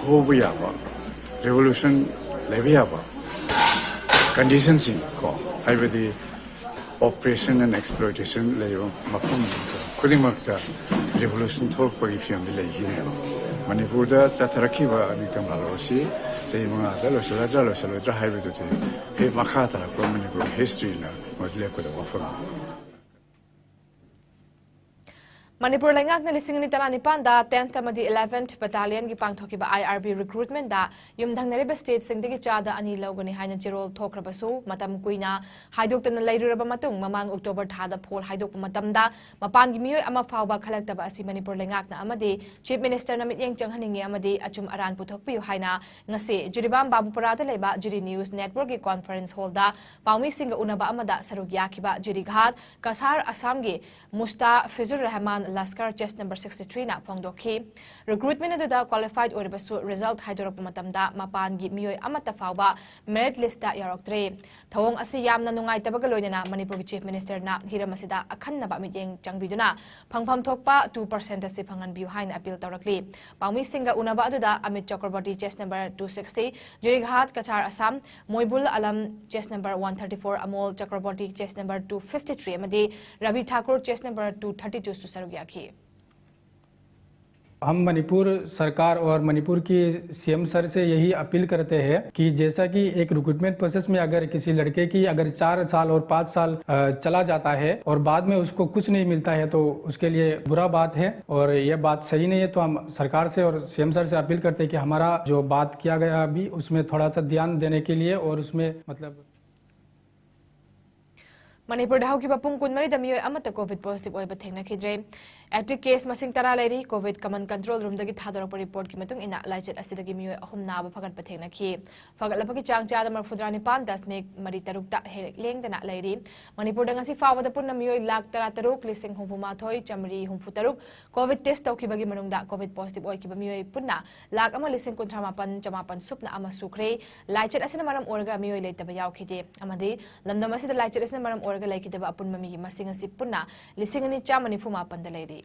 ꯍꯧꯕ ꯌꯥꯕ, ꯔꯦꯚꯣꯂꯨꯁꯟ ꯂꯩꯕ ꯌꯥꯕ ꯀꯟꯗꯤꯁꯟꯁꯤꯡ ꯀꯣ, ꯍꯥꯏꯕꯗꯤ oppression and exploitation ꯂꯩꯕ ꯃꯐꯝ ꯈꯨꯗꯤꯡꯃꯛꯇ ꯔꯦꯚꯣꯂꯨꯁꯟ ꯊꯣꯛꯂꯛꯄꯒꯤ ꯐꯤꯕꯝꯗꯤ ꯂꯩꯈꯤꯅꯦꯕ꯫ ꯃꯅꯤꯄꯨꯔꯗ ꯆꯠꯊꯔꯛꯈꯤꯕ ꯅꯤꯡꯇꯝ ꯂꯥꯜꯍꯧ ꯑꯁꯤ ꯆꯍꯤ ꯃꯉꯥꯗ ꯂꯣꯏꯁꯤꯜꯂꯗ꯭ꯔꯥ ꯂꯣꯏꯁꯤꯜꯂꯣꯏꯗ꯭ꯔꯥ ꯍꯥꯏꯕꯗꯨꯗꯤ ꯍꯦꯛ ꯃꯈꯥ ꯇꯥꯔꯛꯄ ꯃꯅꯤꯄꯨꯔ ꯍꯤꯁꯇ꯭ꯔꯤꯅ ꯃꯗꯨ ꯂꯦꯞꯀꯗꯕ ꯋꯥꯐꯝꯅꯤ꯫ ꯃꯅꯤꯄꯨꯔ ꯂꯩꯉꯥꯛꯅ ꯂꯤꯁꯤꯡ ꯑꯅꯤ ꯇꯔꯥꯅꯤꯄꯥꯟꯗ tenth ꯑꯃꯗꯤ eleventh battalionꯒꯤ ꯄꯥꯡꯊꯣꯛꯈꯤꯕ IRB recruitmentꯗ ꯌꯨꯝꯊꯪꯅꯔꯤꯕ stateꯁꯤꯡꯗꯒꯤ ꯆꯥꯗ ꯑꯅꯤ ꯂꯧꯒꯅꯤ ꯍꯥꯏꯅ ꯆꯦꯔꯣꯜ ꯊꯣꯛꯈ꯭ꯔꯕꯁꯨ, ꯃꯇꯝ ꯀꯨꯏꯅ ꯍꯥꯏꯗꯣꯛꯇꯅ ꯂꯩꯔꯨꯔꯕ ꯃꯇꯨꯡ, ꯃꯃꯥꯡ October ꯊꯥꯗ ꯐꯣꯜ ꯍꯥꯏꯗꯣꯛꯄ ꯃꯇꯝꯗ ꯃꯄꯥꯟꯒꯤ ꯃꯤꯑꯣꯏ ꯑꯃ ꯐꯥꯎꯕ ꯈꯜꯂꯛꯇꯕ ꯑꯁꯤ ꯃꯅꯤꯄꯨꯔ ꯂꯩꯉꯥꯛꯅ ꯑꯃꯗꯤ Chief Ministerꯅ ꯃꯤꯠꯌꯦꯡ ꯆꯪꯍꯟꯅꯤꯡꯉꯤ ꯑꯃꯗꯤ ꯑꯆꯨꯝ ꯑꯔꯥꯟ ꯄꯨꯊꯣꯛꯄꯤꯌꯨ ꯍꯥꯏꯅ ꯉꯁꯤ ꯖꯤꯔꯤꯕꯥꯝ ꯕꯥꯕꯨꯄꯥꯔꯥꯗ ꯂꯩꯕ ꯖꯤꯔꯤ News Networkꯀꯤ conference hallꯗ ꯄꯥꯎꯃꯤꯁꯤꯡꯒ ꯎꯅꯕ ꯑꯃꯗ ꯁꯔꯨꯛ ꯌꯥꯈꯤꯕ ꯖꯤꯔꯤꯘꯥꯠ ꯀꯁꯥꯔ ꯑꯁꯥꯝꯒꯤ ꯃꯨꯁꯇꯥꯐꯤꯖꯨꯔ Rahman Lashkar chess number sixty ꯊ꯭ꯔꯤꯅ ꯐꯣꯡꯗꯣꯛꯈꯤ꯫ ꯔꯤꯀ꯭ꯔꯨꯠꯃꯦꯟ ꯑꯗꯨꯗ ꯀ꯭ꯋꯥꯂꯤꯐꯥꯏꯗ ꯑꯣꯏꯔꯕꯁꯨ ꯔꯤꯖꯜꯠ ꯍꯥꯏꯗꯣꯔꯛꯄ ꯃꯇꯝꯗ ꯃꯄꯥꯟꯒꯤ ꯃꯤꯑꯣꯏ ꯑꯃꯠꯇ ꯐꯥꯎꯕ ꯃꯦꯔꯤꯠ ꯂꯤꯁꯇ ꯌꯥꯎꯔꯛꯇ꯭ꯔꯦ꯫ ꯊꯧꯑꯣꯡ ꯑꯁꯤ ꯌꯥꯝꯅ ꯅꯨꯡꯉꯥꯏꯇꯕꯒ ꯂꯣꯏꯅꯅ ꯃꯅꯤꯄꯨꯔꯒꯤ ꯆꯤꯐ ꯃꯤꯅꯤꯁꯇꯔꯅ ꯍꯤꯔꯝ ꯑꯁꯤꯗ ꯑꯈꯟꯅꯕ ꯃꯤꯠꯌꯦꯡ ꯆꯪꯕꯤꯗꯨꯅ ꯐꯪꯐꯝ ꯊꯣꯛꯄ ꯇꯨ ꯄꯔꯁꯦꯟꯠ ꯑꯁꯤ ꯐꯪꯍꯟꯕꯤꯌꯨ ꯍꯥꯏꯅ ꯑꯄꯤꯜ ꯇꯧꯔꯛꯂꯤ꯫ ꯄꯥꯎꯃꯤꯁꯤꯡꯒ ꯎꯅꯕ ꯑꯗꯨꯗ Amit Chakraborty chess number two sixty, Jirighat, Cachar, Assam, Moibul Alam chess number one thirty four, Amol Chakraborty chess number two fifty three ꯑꯃꯗꯤ Rabi Thakur chess number two thirty ꯇꯨꯁꯨ ꯁꯔꯨꯛ ꯌꯥꯈꯤ꯫ हम मणिपुर सरकार और मणिपुर की सीएम सर से यही अपील करते हैं कि जैसा कि एक रिक्रूटमेंट प्रोसेस में अगर किसी लड़के की अगर चार साल और पाँच साल अ, चला जाता है और बाद में उसको कुछ नहीं मिलता है, तो उसके लिए बुरा बात है और ये बात सही नहीं है। तो हम सरकार से और सीएम सर से अपील करते हैं कि हमारा जो बात किया गया अभी, उसमें थोड़ा सा ध्यान देने के लिए और उसमें मतलब ꯃꯅꯤꯄꯨꯔꯗ ꯍꯧꯈꯤꯕ ꯄꯨꯡ ꯀꯨꯟꯃꯔꯤꯗ ꯃꯤꯑꯣꯏ ꯑꯃꯠꯇ ꯀꯣꯚꯤꯗ ꯄꯣꯖꯤꯇꯤꯚ ꯑꯣꯏꯕ ꯊꯦꯡꯅꯈꯤꯗ꯭ꯔꯦ꯫ ꯑꯦꯛꯇꯤꯚ ꯀꯦꯁ ꯃꯁꯤꯡ ꯇꯔꯥ ꯂꯩꯔꯤ꯫ ꯀꯣꯚꯤꯗ ꯀꯃꯟ ꯀꯟꯇ꯭ꯔꯣꯜ ꯔꯨꯝꯗꯒꯤ ꯊꯥꯗꯣꯔꯛꯄ ꯔꯤꯄꯣꯔꯠꯀꯤ ꯃꯇꯨꯡ ꯏꯟꯅ, ꯂꯥꯏꯆꯠ ꯑꯁꯤꯗꯒꯤ ꯃꯤꯑꯣꯏ ꯑꯍꯨꯝ ꯅꯥꯕ ꯐꯒꯠꯄ ꯊꯦꯡꯅꯈꯤ꯫ ꯐꯒꯠꯂꯛꯄꯒꯤ ꯆꯥꯡ ꯆꯥꯗ ꯃꯔꯤꯐꯨꯇꯔꯥ ꯅꯤꯄꯥꯟ ꯗꯁꯃꯤꯛ ꯃꯔꯤ ꯇꯔꯨꯛꯇ ꯍꯦꯛ ꯂꯦꯡꯗꯅ ꯂꯩꯔꯤ꯫ ꯃꯅꯤꯄꯨꯔꯗ ꯉꯁꯤ ꯐꯥꯎꯕꯗ ꯄꯨꯟꯅ ꯃꯤꯑꯣꯏ ꯂꯥꯈ ꯇꯔꯥ ꯇꯔꯨꯛ ꯂꯤꯁꯤꯡ ꯍꯨꯝꯐꯨ ꯃꯥꯊꯣꯏ ꯆꯥꯃꯔꯤ ꯍꯨꯝꯐꯨ ꯇꯔꯨꯛ ꯀꯣꯚꯤꯗ ꯇꯦꯁ ꯇꯧꯈꯤꯕꯒꯤ ꯃꯅꯨꯡꯗ ꯀꯣꯚꯤꯗ ꯄꯣꯖꯤꯇꯤꯚ ꯑꯣꯏꯈꯤꯕ ꯃꯤꯑꯣꯏ ꯄꯨꯟꯅ ꯂꯥꯈ ꯑꯃ ꯂꯤꯁꯤꯡ ꯀꯨꯟꯊ꯭ꯔꯥ ꯃꯥꯄꯟ ꯆꯃꯥꯄꯟ ꯁꯨꯞꯅ ꯑꯃ ꯁꯨꯈ꯭ꯔꯦ꯫ ꯂꯥꯏꯆꯠ ꯑꯁꯤꯅ ꯃꯔꯝ ꯑꯣꯏꯔꯒ ꯃꯤꯑꯣꯏ ꯂꯩꯇꯕ ꯌꯥꯎꯈꯤꯗꯦ ꯑꯃꯗꯤ ꯂꯝꯗꯝ ꯑꯁꯤꯗ ꯂꯥꯏꯆꯠ ꯑꯁꯤꯅ ꯃꯔꯝ ꯑꯣꯏꯔꯒ ꯂꯩꯈꯤꯗꯕ ꯑꯄꯨꯟꯕ ꯃꯤꯒꯤ ꯃꯁꯤꯡ ꯑꯁꯤ ꯄꯨꯟꯅ ꯂꯤꯁꯤꯡ ꯑꯅꯤ ꯆꯥꯝꯃ ꯅꯤꯐꯨ ꯃꯥꯄꯟꯗ ꯂꯩꯔꯤ꯫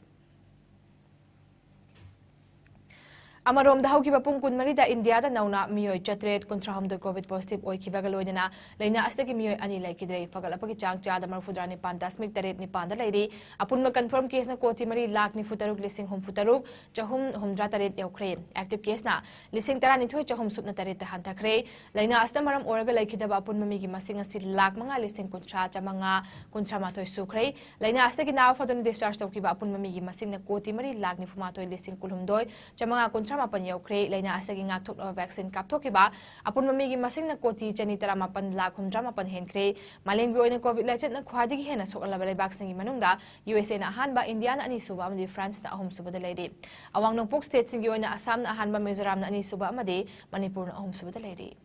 ꯑꯃꯔꯣꯝꯗ, ꯍꯧꯈꯤꯕ ꯄꯨꯡ ꯀꯨꯟꯃꯔꯤꯗ ꯏꯟꯗꯤꯌꯥꯗ ꯅꯧꯅ ꯃꯤꯑꯣꯏ ꯆꯥꯇ꯭ꯔꯦꯠ ꯀꯨꯟꯊ꯭ꯔꯥꯍꯨꯝꯗꯣꯏ ꯀꯣꯚꯤꯗ ꯄꯣꯖꯤꯇꯤꯚ ꯑꯣꯏꯈꯤꯕꯒ ꯂꯣꯏꯅꯅ ꯂꯥꯏꯅꯥ ꯑꯁꯤꯗꯒꯤ ꯃꯤꯑꯣꯏ ꯑꯅꯤ ꯂꯩꯈꯤꯗ꯭ꯔꯦ꯫ ꯐꯒꯠꯂꯛꯄꯒꯤ ꯆꯥꯡ ꯆꯥꯗ ꯃꯔꯤꯐꯨꯇꯔꯥ ꯅꯤꯄꯥꯟ ꯗꯁꯃꯤꯛ ꯇꯔꯦꯠ ꯅꯤꯄꯥꯟꯗ ꯂꯩꯔꯤ꯫ ꯑꯄꯨꯟꯕ ꯀꯟꯐꯥꯔꯝ ꯀꯦꯁꯅ ꯀꯣꯇꯤ ꯃꯔꯤ ꯂꯥꯈ ꯅꯤꯐꯨ ꯇꯔꯨꯛ ꯂꯤꯁꯤꯡ ꯍꯨꯝꯐꯨ ꯇꯔꯨꯛ ꯆꯍꯨꯝ ꯍꯨꯝꯗ꯭ꯔꯥ ꯇꯔꯦꯠ ꯌꯧꯈ꯭ꯔꯦ꯫ ꯑꯦꯛꯇꯤꯚ ꯀꯦꯁꯅ ꯂꯤꯁꯤꯡ ꯇꯔꯥꯅꯤꯊꯣꯏ ꯆꯍꯨꯝ ꯁꯨꯞꯅ ꯇꯔꯦꯠꯇ ꯍꯟꯊꯈ꯭ꯔꯦ꯫ ꯂꯥꯏꯅꯥ ꯑꯁꯤꯅ ꯃꯔꯝ ꯑꯣꯏꯔꯒ ꯂꯩꯈꯤꯗꯕ ꯑꯄꯨꯟꯕ ꯃꯤꯒꯤ ꯃꯁꯤꯡ ꯑꯁꯤ ꯂꯥꯈ ꯃꯉꯥ ꯂꯤꯁꯤꯡ ꯀꯨꯟꯊ꯭ꯔꯥ ꯆꯥꯃꯉꯥ ꯀꯨꯟꯊ꯭ꯔꯥ ꯃꯥꯊꯣꯏ ꯁꯨꯈ꯭ꯔꯦ꯫ ꯂꯥꯏꯅꯥ ꯑꯁꯤꯗꯒꯤ ꯅꯥꯕ ꯐꯗꯨꯅ ꯗꯤꯁꯆꯥꯔꯖ ꯇꯧꯈꯤꯕ ꯑꯄꯨꯟꯕ ꯃꯤꯒꯤ ꯃꯁꯤꯡꯅ ꯀꯣꯇꯤ ꯃꯔꯤ ꯂꯥꯈ ꯅꯤꯐꯨ ꯃꯥꯊꯣꯏ ꯂꯤꯁꯤꯡ ꯀꯨꯟꯍꯨꯝꯗꯣꯏ ꯆꯥꯃꯉꯥ ꯀꯨꯟꯊ꯭ꯔꯥ ꯃꯥꯄꯟ ꯌꯧꯈ꯭ꯔꯦ꯫ ꯂꯥꯏꯅꯥ ꯑꯁꯤꯒꯤ ꯉꯥꯛꯊꯣꯛꯅꯕ ꯚꯦꯛꯁꯤꯟ ꯀꯥꯞꯊꯣꯛꯈꯤꯕ ꯑꯄꯨꯟꯕ ꯃꯤꯒꯤ ꯃꯁꯤꯡꯅ ꯀꯣꯇꯤ ꯆꯅꯤ ꯇꯔꯥꯃꯥꯄꯟ ꯂꯥꯈ ꯍꯨꯝꯗ꯭ꯔꯥ ꯃꯥꯄꯟ ꯍꯦꯟꯈ꯭ꯔꯦ꯫ ꯃꯥꯂꯦꯝꯒꯤ ꯑꯣꯏꯅ ꯀꯣꯚꯤꯗ ꯂꯥꯏꯆꯠꯅ ꯈ꯭ꯋꯥꯏꯗꯒꯤ ꯍꯦꯟꯅ ꯁꯣꯛꯍꯜꯂꯕ ꯂꯩꯕꯥꯛꯁꯤꯡꯒꯤ ꯃꯅꯨꯡꯗ ꯌꯨ ꯑꯦꯁ ꯑꯦꯅ ꯑꯍꯥꯟꯕ, ꯏꯟꯗꯤꯌꯥꯅ ꯑꯅꯤꯁꯨꯕ ꯑꯃꯗꯤ ꯐ꯭ꯔꯥꯟꯁꯅ ꯑꯍꯨꯝꯁꯨꯕꯗ ꯂꯩꯔꯤ꯫ ꯑꯋꯥꯡ ꯅꯣꯡꯄꯣꯛ ꯁ꯭ꯇꯦꯠꯁꯤꯡꯒꯤ ꯑꯣꯏꯅ ꯑꯁꯥꯝꯅ ꯑꯍꯥꯟꯕ, ꯃꯤꯖꯣꯔꯥꯝꯅ ꯑꯅꯤꯁꯨꯕ ꯑꯃꯗꯤ ꯃꯅꯤꯄꯨꯔꯅ ꯑꯍꯨꯝꯁꯨꯕꯗ ꯂꯩꯔꯤ꯫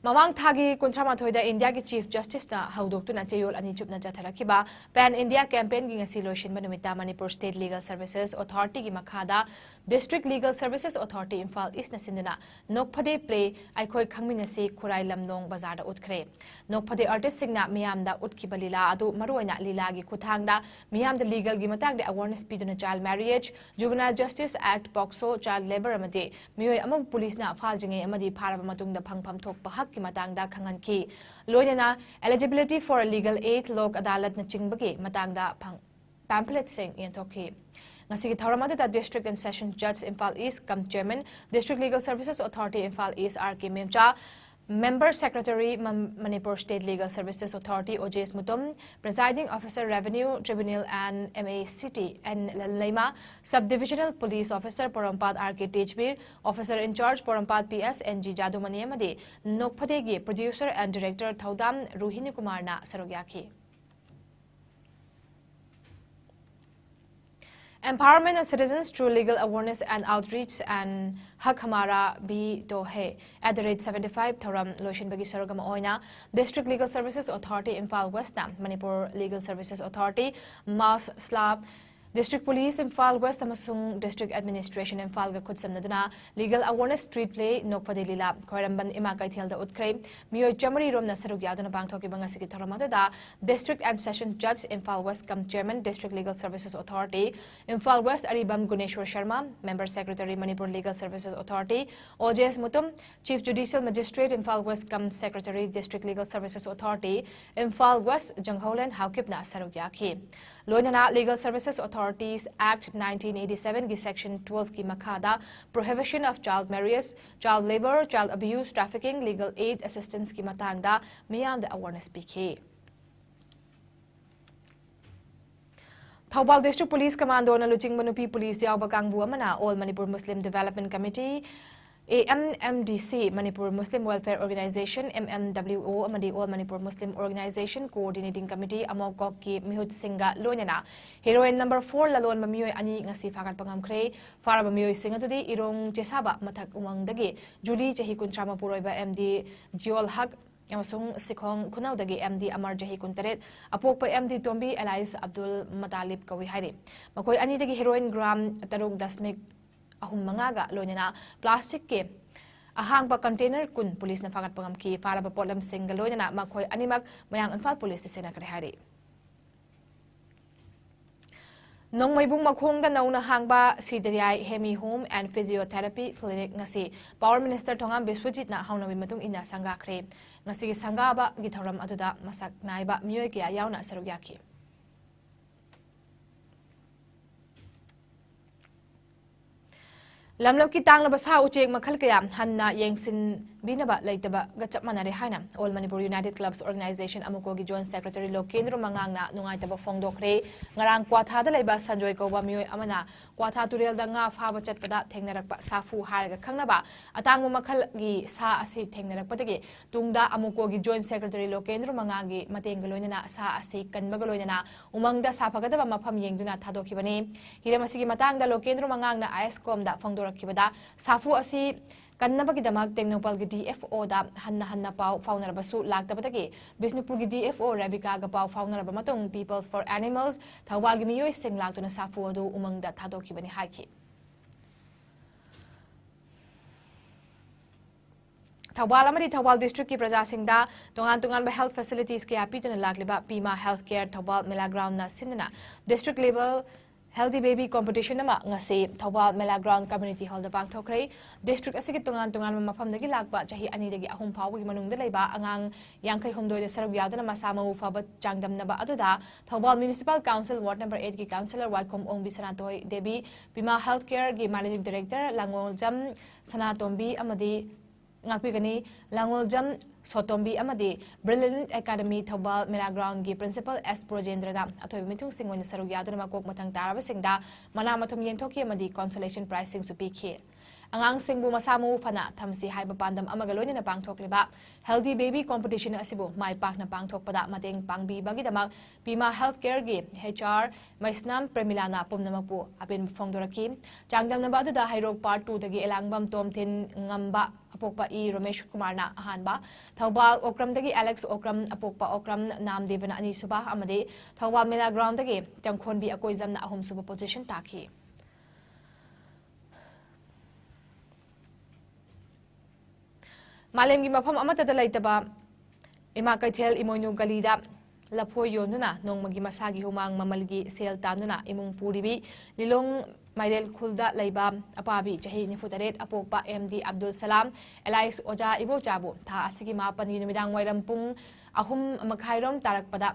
ꯃꯃꯥꯡ ꯊꯥꯒꯤ ꯀꯨꯟꯊ꯭ꯔꯥ ꯃꯥꯊꯣꯏꯗ ꯏꯟꯗꯤꯌꯥꯒꯤ Chief Justice ꯅ ꯍꯧꯗꯣꯛꯇꯨꯅ ꯆꯌꯣꯜ ꯑꯅꯤ ꯆꯨꯞꯅ ꯆꯠꯊꯔꯛꯈꯤꯕ Pan India Campaign ꯒꯤ ꯉꯁꯤ ꯂꯣꯏꯁꯤꯟꯕ ꯅꯨꯃꯤꯠꯇ Manipur State Legal Services Authority ꯒꯤ ꯃꯈꯥꯗ District Legal Services Authority Imphal East ꯅ ꯁꯤꯟꯗꯨꯅ ꯅꯣꯛꯐꯗꯦ play ꯑꯩꯈꯣꯏ ꯈꯪꯃꯤꯟꯅꯁꯤ ꯈꯨꯔꯥꯏ ꯂꯝꯂꯣꯡ ꯕꯖꯥꯔꯗ ꯎꯠꯈ꯭ꯔꯦ꯫ ꯅꯣꯛꯐꯗꯦ artist ꯁꯤꯡꯅ ꯃꯤꯌꯥꯝꯗ ꯎꯠꯈꯤꯕ ꯂꯤꯂꯥ ꯑꯗꯨ ꯃꯔꯨꯑꯣꯏꯅ ꯂꯤꯂꯥꯒꯤ ꯈꯨꯠꯊꯥꯡꯗ ꯃꯤꯌꯥꯝꯗ legal ꯒꯤ ꯃꯇꯥꯡꯗ awareness ꯄꯤꯗꯨꯅ child marriage, Juvenile Justice Act, POCSO, child labour ꯑꯃꯗꯤ ꯃꯤꯑꯣꯏ ꯑꯃꯕꯨ ꯄꯨꯂꯤꯁꯅ ꯐꯥꯗ꯭ꯔꯤꯉꯩ ꯑꯃꯗꯤ ꯐꯥꯔꯕ ꯃꯇꯨꯡꯗ ꯐꯪꯐꯝ ꯊꯣꯛꯄ ꯍꯛꯀꯤ ꯃꯇꯥꯡꯗ ꯈꯪꯍꯟꯈꯤ꯫ ꯂꯣꯏꯅꯅ eligibility for legal aid, ꯂꯣꯛ ꯑꯗꯥꯂꯠꯅꯆꯤꯡꯕꯒꯤ ꯃꯇꯥꯡꯗ ꯐꯪ-, pamphlet ꯁꯤꯡ ꯌꯦꯟꯊꯣꯛꯈꯤ꯫ ꯉꯁꯤꯒꯤ ꯊꯧꯔꯝ ꯑꯗꯨꯗ District and Session Judge Imphal East cum Chairman, District Legal Services Authority Imphal East, R K Memcha, Member Secretary, Mam-, Manipur State Legal Services Authority, Ojes Mutum, Presiding Officer Revenue Tribunal and M A City, N Lalleima, Sub Divisional Police Officer Porompat, R K Tejbir, Officer in Charge Porompat, P S N G Jadumani ꯑꯃꯗꯤ ꯅꯣꯛꯐꯗꯦꯒꯤ Producer and Director ꯊꯧꯗꯥꯝ ꯔꯣꯍꯤꯅꯤ ꯀꯨꯃꯥꯔꯅ ꯁꯔꯨꯛ ꯌꯥꯈꯤ꯫ Empowerment of citizens through legal awareness and outreach and Hak Hamara Bhi To Hai at the rate seventy five ꯊꯧꯔꯝ ꯂꯣꯏꯁꯤꯟꯕꯒꯤ ꯁꯔꯨꯛ ꯑꯃ ꯑꯣꯏꯅ District Legal Services Authority Imphal West ꯅ Manipur Legal Services Authority, MASSLA, District Police Imphal West ꯑꯃꯁꯨꯡ District Administration Imphal ꯒ ꯈꯨꯠꯁꯝꯅꯗꯨꯅ legal awareness street play ꯅꯣꯛꯐꯗꯦ ꯂꯤꯂꯥ ꯈ꯭ꯋꯥꯏꯔꯝꯕꯟ ꯏꯃꯥ ꯀꯩꯊꯦꯜꯗ ꯎꯠꯈ꯭ꯔꯦ꯫ ꯃꯤꯑꯣꯏ ꯆꯥꯃꯔꯤ ꯔꯣꯝꯅ ꯁꯔꯨꯛ ꯌꯥꯗꯨꯅ ꯄꯥꯡꯊꯣꯛꯈꯤꯕ ꯉꯁꯤꯒꯤ ꯊꯧꯔꯝ ꯑꯗꯨꯗ District and Session Judge, Imphal West cum Chairman, District Legal Services Authority, Imphal West, Aribam ꯒꯨꯅꯦꯁ꯭ꯋꯔ Sharma, Member Secretary, Manipur Legal Services Authority, Ojes Mutum, Chief Judicial Magistrate, Imphal West cum Secretary, District Legal Services Authority, Imphal West, ꯖꯪꯍꯧꯂꯦꯟ ꯍꯥꯎꯀꯤꯞꯅ ꯁꯔꯨꯛ ꯌꯥꯈꯤ꯫ ꯂꯣꯏꯅꯅ Legal Services Authorities Act nineteen eighty seven ꯒꯤ Section twelve ꯀꯤ ꯃꯈꯥꯗ Prohibition of Child Marriage, Child Labour, Child Abuse, Trafficking, Legal Aid Assistance ꯀꯤ ꯃꯇꯥꯡꯗ ꯃꯤꯌꯥꯝꯗ awareness ꯄꯤꯈꯤ꯫ ꯊꯧꯕꯥꯜ District Police Commando ꯅ ꯂꯨꯆꯤꯡꯕ ꯅꯨꯄꯤ ꯄꯨꯂꯤꯁ ꯌꯥꯎꯕ ꯀꯥꯡꯕꯨ ꯑꯃꯅ All Manipur Muslim Development Committee A M M D C, Manipur Muslim welfare organisation, M M W O, ꯑꯃꯗꯤ all Manipur Muslim organisation coordinating committee, ꯑꯃꯣꯀꯣꯛꯀꯤ ꯃꯤꯍꯨꯠꯁꯤꯡꯒ ꯂꯣꯏꯅꯅ ꯍꯦꯔꯣꯏꯟ ꯅꯝꯕꯔ ꯐꯣꯔ ꯂꯂꯣꯟꯕ ꯃꯤꯑꯣꯏ ꯑꯅꯤ ꯉꯁꯤ ꯐꯥꯒꯠꯄ ꯉꯝꯈ꯭ꯔꯦ꯫ ꯐꯥꯔꯕ ꯃꯤꯑꯣꯏꯁꯤꯡ ꯑꯗꯨꯗꯤ ꯏꯔꯣꯡ ꯆꯦꯁꯥꯕ ꯃꯊꯛ ꯎꯃꯪꯗꯒꯤ ꯖꯨꯂꯤ, ꯆꯍꯤ ꯀꯨꯟꯊ꯭ꯔꯥ ꯃꯄꯨꯔꯣꯏꯕ ꯑꯦꯝ ꯗꯤ ꯖꯤꯌꯣꯜ ꯍꯛ, ꯑꯃꯁꯨꯡ ꯁꯤꯈꯣꯡ ꯈꯨꯅꯧꯗꯒꯤ ꯑꯦꯝ ꯗꯤ ꯑꯃꯔ, ꯆꯍꯤ ꯀꯨꯟꯇꯔꯦꯠ, ꯑꯄꯣꯛꯄ ꯑꯦꯝ ꯗꯤ ꯇꯣꯝꯕꯤ ꯑꯦꯂꯥꯏꯁ ꯑꯕꯗꯨꯜ ꯃꯇꯥꯂꯤꯕ ꯀꯧꯏ ꯍꯥꯏꯔꯤ꯫ ꯃꯈꯣꯏ ꯑꯅꯤꯗꯒꯤ ꯍꯦꯔꯣꯏꯟ ꯒ꯭ꯔꯥꯝ ꯇꯔꯨꯛ ꯗꯁꯃꯤꯛ ꯑꯍꯨꯝ ꯃꯉꯥꯒ ꯂꯣꯏꯅꯅ ꯄ꯭ꯂꯥꯁꯇꯤꯛꯀꯤ ꯑꯍꯥꯡꯕ ꯀꯟꯇꯦꯅꯔ ꯀꯨꯟ ꯄꯨꯂꯤꯁꯅ ꯐꯥꯒꯠꯄ ꯉꯝꯈꯤ꯫ ꯐꯥꯔꯕ ꯄꯣꯠꯂꯝꯁꯤꯡꯒ ꯂꯣꯏꯅꯅ ꯃꯈꯣꯏ ꯑꯅꯤꯃꯛ ꯃꯌꯥꯡ ꯏꯝꯐꯥꯜ ꯄꯨꯂꯤꯁꯇ ꯆꯦꯟꯅꯈ꯭ꯔꯦ ꯍꯥꯏꯔꯤ꯫ ꯅꯣꯡꯃꯩꯕꯨꯡ ꯃꯈꯣꯡꯗ ꯅꯧꯅ ꯍꯥꯡꯕ ꯁꯤꯗꯔꯤꯌꯥꯏ ꯍꯦꯃꯤ ꯍꯣꯝ ꯑꯦꯟ ꯐꯤꯖꯤꯌꯣꯊꯦꯔꯥꯄꯤ ꯀ꯭ꯂꯤꯅꯤꯛ ꯉꯁꯤ ꯄꯥꯋꯔ ꯃꯤꯅꯤꯁꯇꯔ ꯊꯣꯉꯥꯝ ꯕꯤꯁ꯭ꯋꯖꯤꯠꯅ ꯍꯧꯅꯕꯤ ꯃꯇꯨꯡ ꯏꯟꯅ ꯁꯪꯒꯥꯈ꯭ꯔꯦ꯫ ꯉꯁꯤꯒꯤ ꯁꯪꯒꯥꯕꯒꯤ ꯊꯧꯔꯝ ꯑꯗꯨꯗ ꯃꯁꯛ ꯅꯥꯏꯕ ꯃꯤꯑꯣꯏ ꯀꯌꯥ ꯌꯥꯎꯅ ꯁꯔꯨꯛ ꯌꯥꯈꯤ꯫ ꯂꯝꯂꯛꯀꯤ ꯇꯥꯡꯂꯕ ꯁꯥ ꯎꯆꯦꯛ ꯃꯈꯜ ꯀꯌꯥ ꯍꯟꯅ ꯌꯦꯡꯁꯤꯟꯕꯤꯅꯕ ꯂꯩꯇꯕꯒ ꯆꯞ ꯃꯥꯟꯅꯔꯦ ꯍꯥꯏꯅ All Manipur United Clubs Organization, ꯑꯃꯨꯀꯣꯒꯤ ꯖꯣꯏꯟꯠ ꯁꯦꯀ꯭ꯔꯦꯇꯔꯤ ꯂꯣꯀꯦꯟꯗ꯭ꯔ ꯃꯉꯥꯡꯅ ꯅꯨꯡꯉꯥꯏꯇꯕ ꯐꯣꯡꯗꯣꯛꯈ꯭ꯔꯦ꯫ ꯉꯔꯥꯡ ꯀ꯭ꯋꯥꯊꯥꯗ ꯂꯩꯕ ꯁꯟꯖꯣꯏ ꯀꯧꯕ ꯃꯤꯑꯣꯏ ꯑꯃꯅ ꯀ꯭ꯋꯥꯊꯥ ꯇꯨꯔꯦꯜꯗ ꯉꯥ ꯐꯥꯕ ꯆꯠꯄꯗ ꯊꯦꯡꯅꯔꯛꯄ ꯁꯥꯐꯨ ꯍꯥꯏꯔꯒ ꯈꯪꯅꯕ ꯑꯇꯥꯡꯕ ꯃꯈꯜꯒꯤ ꯁꯥ ꯑꯁꯤ ꯊꯦꯡꯅꯔꯛꯄꯗꯒꯤ ꯇꯨꯡꯗ ꯑꯃꯨꯀꯣꯒꯤ ꯖꯣꯏꯟꯠ ꯁꯦꯀ꯭ꯔꯦꯇꯔꯤ ꯂꯣꯀꯦꯟꯗ꯭ꯔ ꯃꯉꯥꯡꯒꯤ ꯃꯇꯦꯡꯒ ꯂꯣꯏꯅꯅ ꯁꯥ ꯑꯁꯤ ꯀꯟꯕꯒ ꯂꯣꯏꯅꯅ ꯎꯃꯪꯗ ꯁꯥꯐꯒꯗꯕ ꯃꯐꯝ ꯌꯦꯡꯗꯨꯅ ꯊꯥꯗꯣꯛꯈꯤꯕꯅꯤ꯫ ꯍꯤꯔꯝ ꯑꯁꯤꯒꯤ ꯃꯇꯥꯡꯗ ꯂꯣꯀꯦꯟꯗ꯭ꯔ ꯃꯉꯥꯡꯅ ꯑꯥꯏ ꯑꯦꯁ ꯀꯣꯝꯗ ꯐꯣꯡꯗꯣꯔꯛꯈꯤꯕꯗ, ꯁꯥꯐꯨ ꯑꯁꯤ ꯀꯟꯅꯕꯒꯤꯗꯃꯛ ꯇꯦꯡꯅꯧꯄꯜꯒꯤ ꯗꯤ ꯑꯦꯐ ꯑꯣꯗ ꯍꯟꯅ ꯍꯟꯅ ꯄꯥꯎ ꯐꯥꯎꯅꯔꯕꯁꯨ ꯂꯥꯛꯇꯕꯗꯒꯤ ꯕꯤꯁꯅꯨꯄꯨꯔꯒꯤ ꯗꯤ ꯑꯦꯐ ꯑꯣ ꯔꯦꯕꯤꯀꯥꯒ ꯄꯥꯎ ꯐꯥꯎꯅꯔꯕ ꯃꯇꯨꯡ Peoples for Animals ꯊꯧꯕꯥꯜꯒꯤ ꯃꯤꯑꯣꯏꯁꯤꯡ ꯂꯥꯛꯇꯨꯅ ꯁꯥꯐꯨ ꯑꯗꯨ ꯎꯃꯪꯗ ꯊꯥꯗꯣꯛꯈꯤꯕꯅꯤ ꯍꯥꯏꯈꯤ꯫ ꯊꯧꯕꯥꯜ ꯑꯃꯗꯤ ꯊꯧꯕꯥꯜ ꯗꯤꯁꯇ꯭ꯔꯤꯛꯀꯤ ꯄ꯭ꯔꯖꯥꯁꯤꯡꯗ ꯇꯣꯉꯥꯟ ꯇꯣꯉꯥꯟꯕ ꯍꯦꯜꯊ ꯐꯦꯁꯤꯂꯤꯇꯤꯁ ꯀꯌꯥ ꯄꯤꯗꯨꯅ ꯂꯥꯛꯂꯤꯕ ꯄꯤꯃꯥ ꯍꯦꯜꯊ ꯀꯦꯌꯔ ꯊꯧꯕꯥꯜ ꯃꯦꯂꯥ ꯒ꯭ꯔꯥꯎꯟꯅ ꯁꯤꯟꯗꯨꯅ district level healthy baby competition ꯑꯃ ꯉꯁꯤ ꯊꯧꯕꯥꯜ ꯃꯦꯂꯥ ꯒ꯭ꯔꯥꯎꯟ ꯀꯝꯃ꯭ꯌꯨꯅꯤꯇꯤ ꯍꯣꯜꯗ ꯄꯥꯡꯊꯣꯛꯈ꯭ꯔꯦ꯫ ꯗꯤꯁꯇ꯭ꯔꯤꯛ ꯑꯁꯤꯒꯤ ꯇꯣꯉꯥꯟ ꯇꯣꯉꯥꯟꯕ ꯃꯐꯝꯗꯒꯤ ꯂꯥꯛꯄ ꯆꯍꯤ ꯑꯅꯤꯗꯒꯤ ꯑꯍꯨꯝ ꯐꯥꯎꯕꯒꯤ ꯃꯅꯨꯡꯗ ꯂꯩꯕ ꯑꯉꯥꯡ ꯌꯥꯡꯈꯩ ꯍꯨꯝꯗꯣꯏꯗ ꯁꯔꯨꯛ ꯌꯥꯗꯨꯅ ꯃꯁꯥ ꯃꯎ ꯐꯕ ꯆꯥꯡꯗꯝꯅꯕ ꯑꯗꯨꯗ Thoubal municipal council ward number ꯑꯩꯠꯀꯤ ꯀꯥꯎꯟꯁꯤꯂꯔ ꯋꯥꯏꯈꯣꯝ ꯑꯣꯡꯕꯤ ꯁꯅꯥꯇꯣꯏ ꯗꯦꯕꯤ, ꯄꯤꯃꯥ ꯍꯦꯜꯊ ꯀꯦꯌꯔꯒꯤ ꯃꯦꯅꯦꯖꯤꯡ ꯗꯥꯏꯔꯦꯛꯇꯔ ꯂꯥꯡꯉꯣꯜꯖꯝ ꯁꯅꯥꯇꯣꯝꯕꯤ ꯑꯃꯗꯤ ꯉꯥꯛꯄꯤꯒꯅꯤ꯫ ꯂꯥꯡꯉꯣꯜꯖꯝ ꯁꯣꯇꯣꯝꯕꯤ ꯑꯃꯗꯤ ꯕ꯭ꯔꯤꯂꯤꯌꯟ ꯑꯦꯀꯥꯗꯃꯤ ꯊꯧꯕꯥꯜ ꯃꯦꯂꯥ ꯒ꯭ꯔꯥꯎꯟꯒꯤ ꯄ꯭ꯔꯤꯟꯁꯤꯄꯥꯜ ꯑꯦꯁ ꯕ꯭ꯔꯣꯖꯦꯟꯗ꯭ꯔꯅ ꯑꯊꯣꯏꯕ ꯃꯤꯊꯨꯡꯁꯤꯡ ꯑꯣꯏꯅ ꯁꯔꯨꯛ ꯌꯥꯗꯨꯅ ꯃꯀꯣꯛ ꯃꯊꯪ ꯇꯥꯔꯕꯁꯤꯡꯗ ꯃꯅꯥ ꯃꯊꯨꯝ ꯌꯦꯟꯊꯣꯛꯈꯤ ꯑꯃꯗꯤ ꯀꯣꯟꯁꯣꯂꯦꯁꯟ ꯄ꯭ꯔꯥꯏꯖꯁꯤꯡꯁꯨ ꯄꯤꯈꯤ꯫ ꯑꯉꯥꯡꯁꯤꯡꯕꯨ ꯃꯁꯥ ꯃꯎ ꯐꯅ ꯊꯝꯁꯤ ꯍꯥꯏꯕ ꯄꯥꯟꯗꯝ ꯑꯃꯒ ꯂꯣꯏꯅꯅ ꯄꯥꯡꯊꯣꯛꯂꯤꯕ Healthy Baby Competition ꯑꯁꯤꯕꯨ ꯃꯥꯏ ꯄꯥꯛꯅ ꯄꯥꯡꯊꯣꯛꯄꯗ ꯃꯇꯦꯡ ꯄꯥꯡꯕꯤꯕꯒꯤꯗꯃꯛ Pima Healthcare ꯒꯤ H R ꯃꯩꯁꯅꯥꯝ ꯄ꯭ꯔꯦꯃꯤꯂꯥꯅ ꯄꯨꯝꯅꯃꯛꯄꯨ ꯑꯄꯦꯟꯕ ꯐꯣꯡꯗꯣꯔꯛꯈꯤ꯫ ꯆꯥꯡꯗꯝꯅꯕ ꯑꯗꯨꯗ ꯍꯩꯔꯣꯛ Part two ꯗꯒꯤ ꯑꯦꯂꯥꯡꯕꯝ ꯇꯣꯝꯊꯤꯟ ꯉꯝꯕ ꯑꯄꯣꯛꯄ ꯏ ꯔꯣꯃꯦꯁ ꯀꯨꯃꯥꯔꯅ ꯑꯍꯥꯟꯕ, ꯊꯧꯕꯥꯜ ꯑꯣꯀ꯭ꯔꯝꯗꯒꯤ ꯑꯦꯂꯦꯛꯁ ꯑꯣꯀ꯭ꯔꯝ ꯑꯄꯣꯛꯄ ꯑꯣꯀ꯭ꯔꯝ ꯅꯥꯝꯗꯦꯕꯅ ꯑꯅꯤꯁꯨꯕ ꯑꯃꯗꯤ ꯊꯧꯕꯥꯜ ꯃꯦꯂꯥ ꯒ꯭ꯔꯥꯎꯟꯗꯒꯤ ꯆꯪꯈꯣꯟꯕꯤ ꯑꯀꯣꯏꯖꯝꯅ ꯑꯍꯨꯝꯁꯨꯕ position ꯇꯥꯈꯤ꯫ ꯃꯥꯂꯦꯝꯒꯤ ꯃꯐꯝ ꯑꯃꯠꯇꯗ ꯂꯩꯇꯕ ꯏꯃꯥ ꯀꯩꯊꯦꯜ ꯏꯃꯣꯏꯅꯨ ꯒꯂꯤꯗ ꯂꯐꯣꯏ ꯌꯣꯟꯗꯨꯅ ꯅꯣꯡꯃꯒꯤ ꯃꯁꯥꯒꯤ ꯍꯨꯃꯥꯡ ꯃꯃꯜꯒꯤ ꯁꯦꯜ ꯇꯥꯟꯗꯨꯅ ꯏꯃꯨꯡ ꯄꯨꯔꯤꯕꯤ ꯂꯤꯂꯣꯡ ꯃꯥꯏꯔꯦꯜ ꯈꯨꯜꯗ ꯂꯩꯕ ꯑꯄꯥꯕꯤ ꯆꯍꯤ ꯅꯤꯐꯨ ꯇꯔꯦꯠ ꯑꯄꯣꯛꯄ ꯑꯦꯝ ꯗꯤ ꯑꯕꯗꯨꯜ ꯁꯂꯥꯝ ꯑꯦꯂꯥꯏꯁ ꯑꯣꯖꯥ ꯏꯕꯣꯆꯥꯕꯨ ꯊꯥ ꯑꯁꯤꯒꯤ ꯃꯥꯄꯟꯒꯤ ꯅꯨꯃꯤꯗꯥꯡ ꯋꯥꯏꯔꯝ ꯄꯨꯡ ꯑꯍꯨꯝ ꯃꯈꯥꯏꯔꯣꯝ ꯇꯥꯔꯛꯄꯗ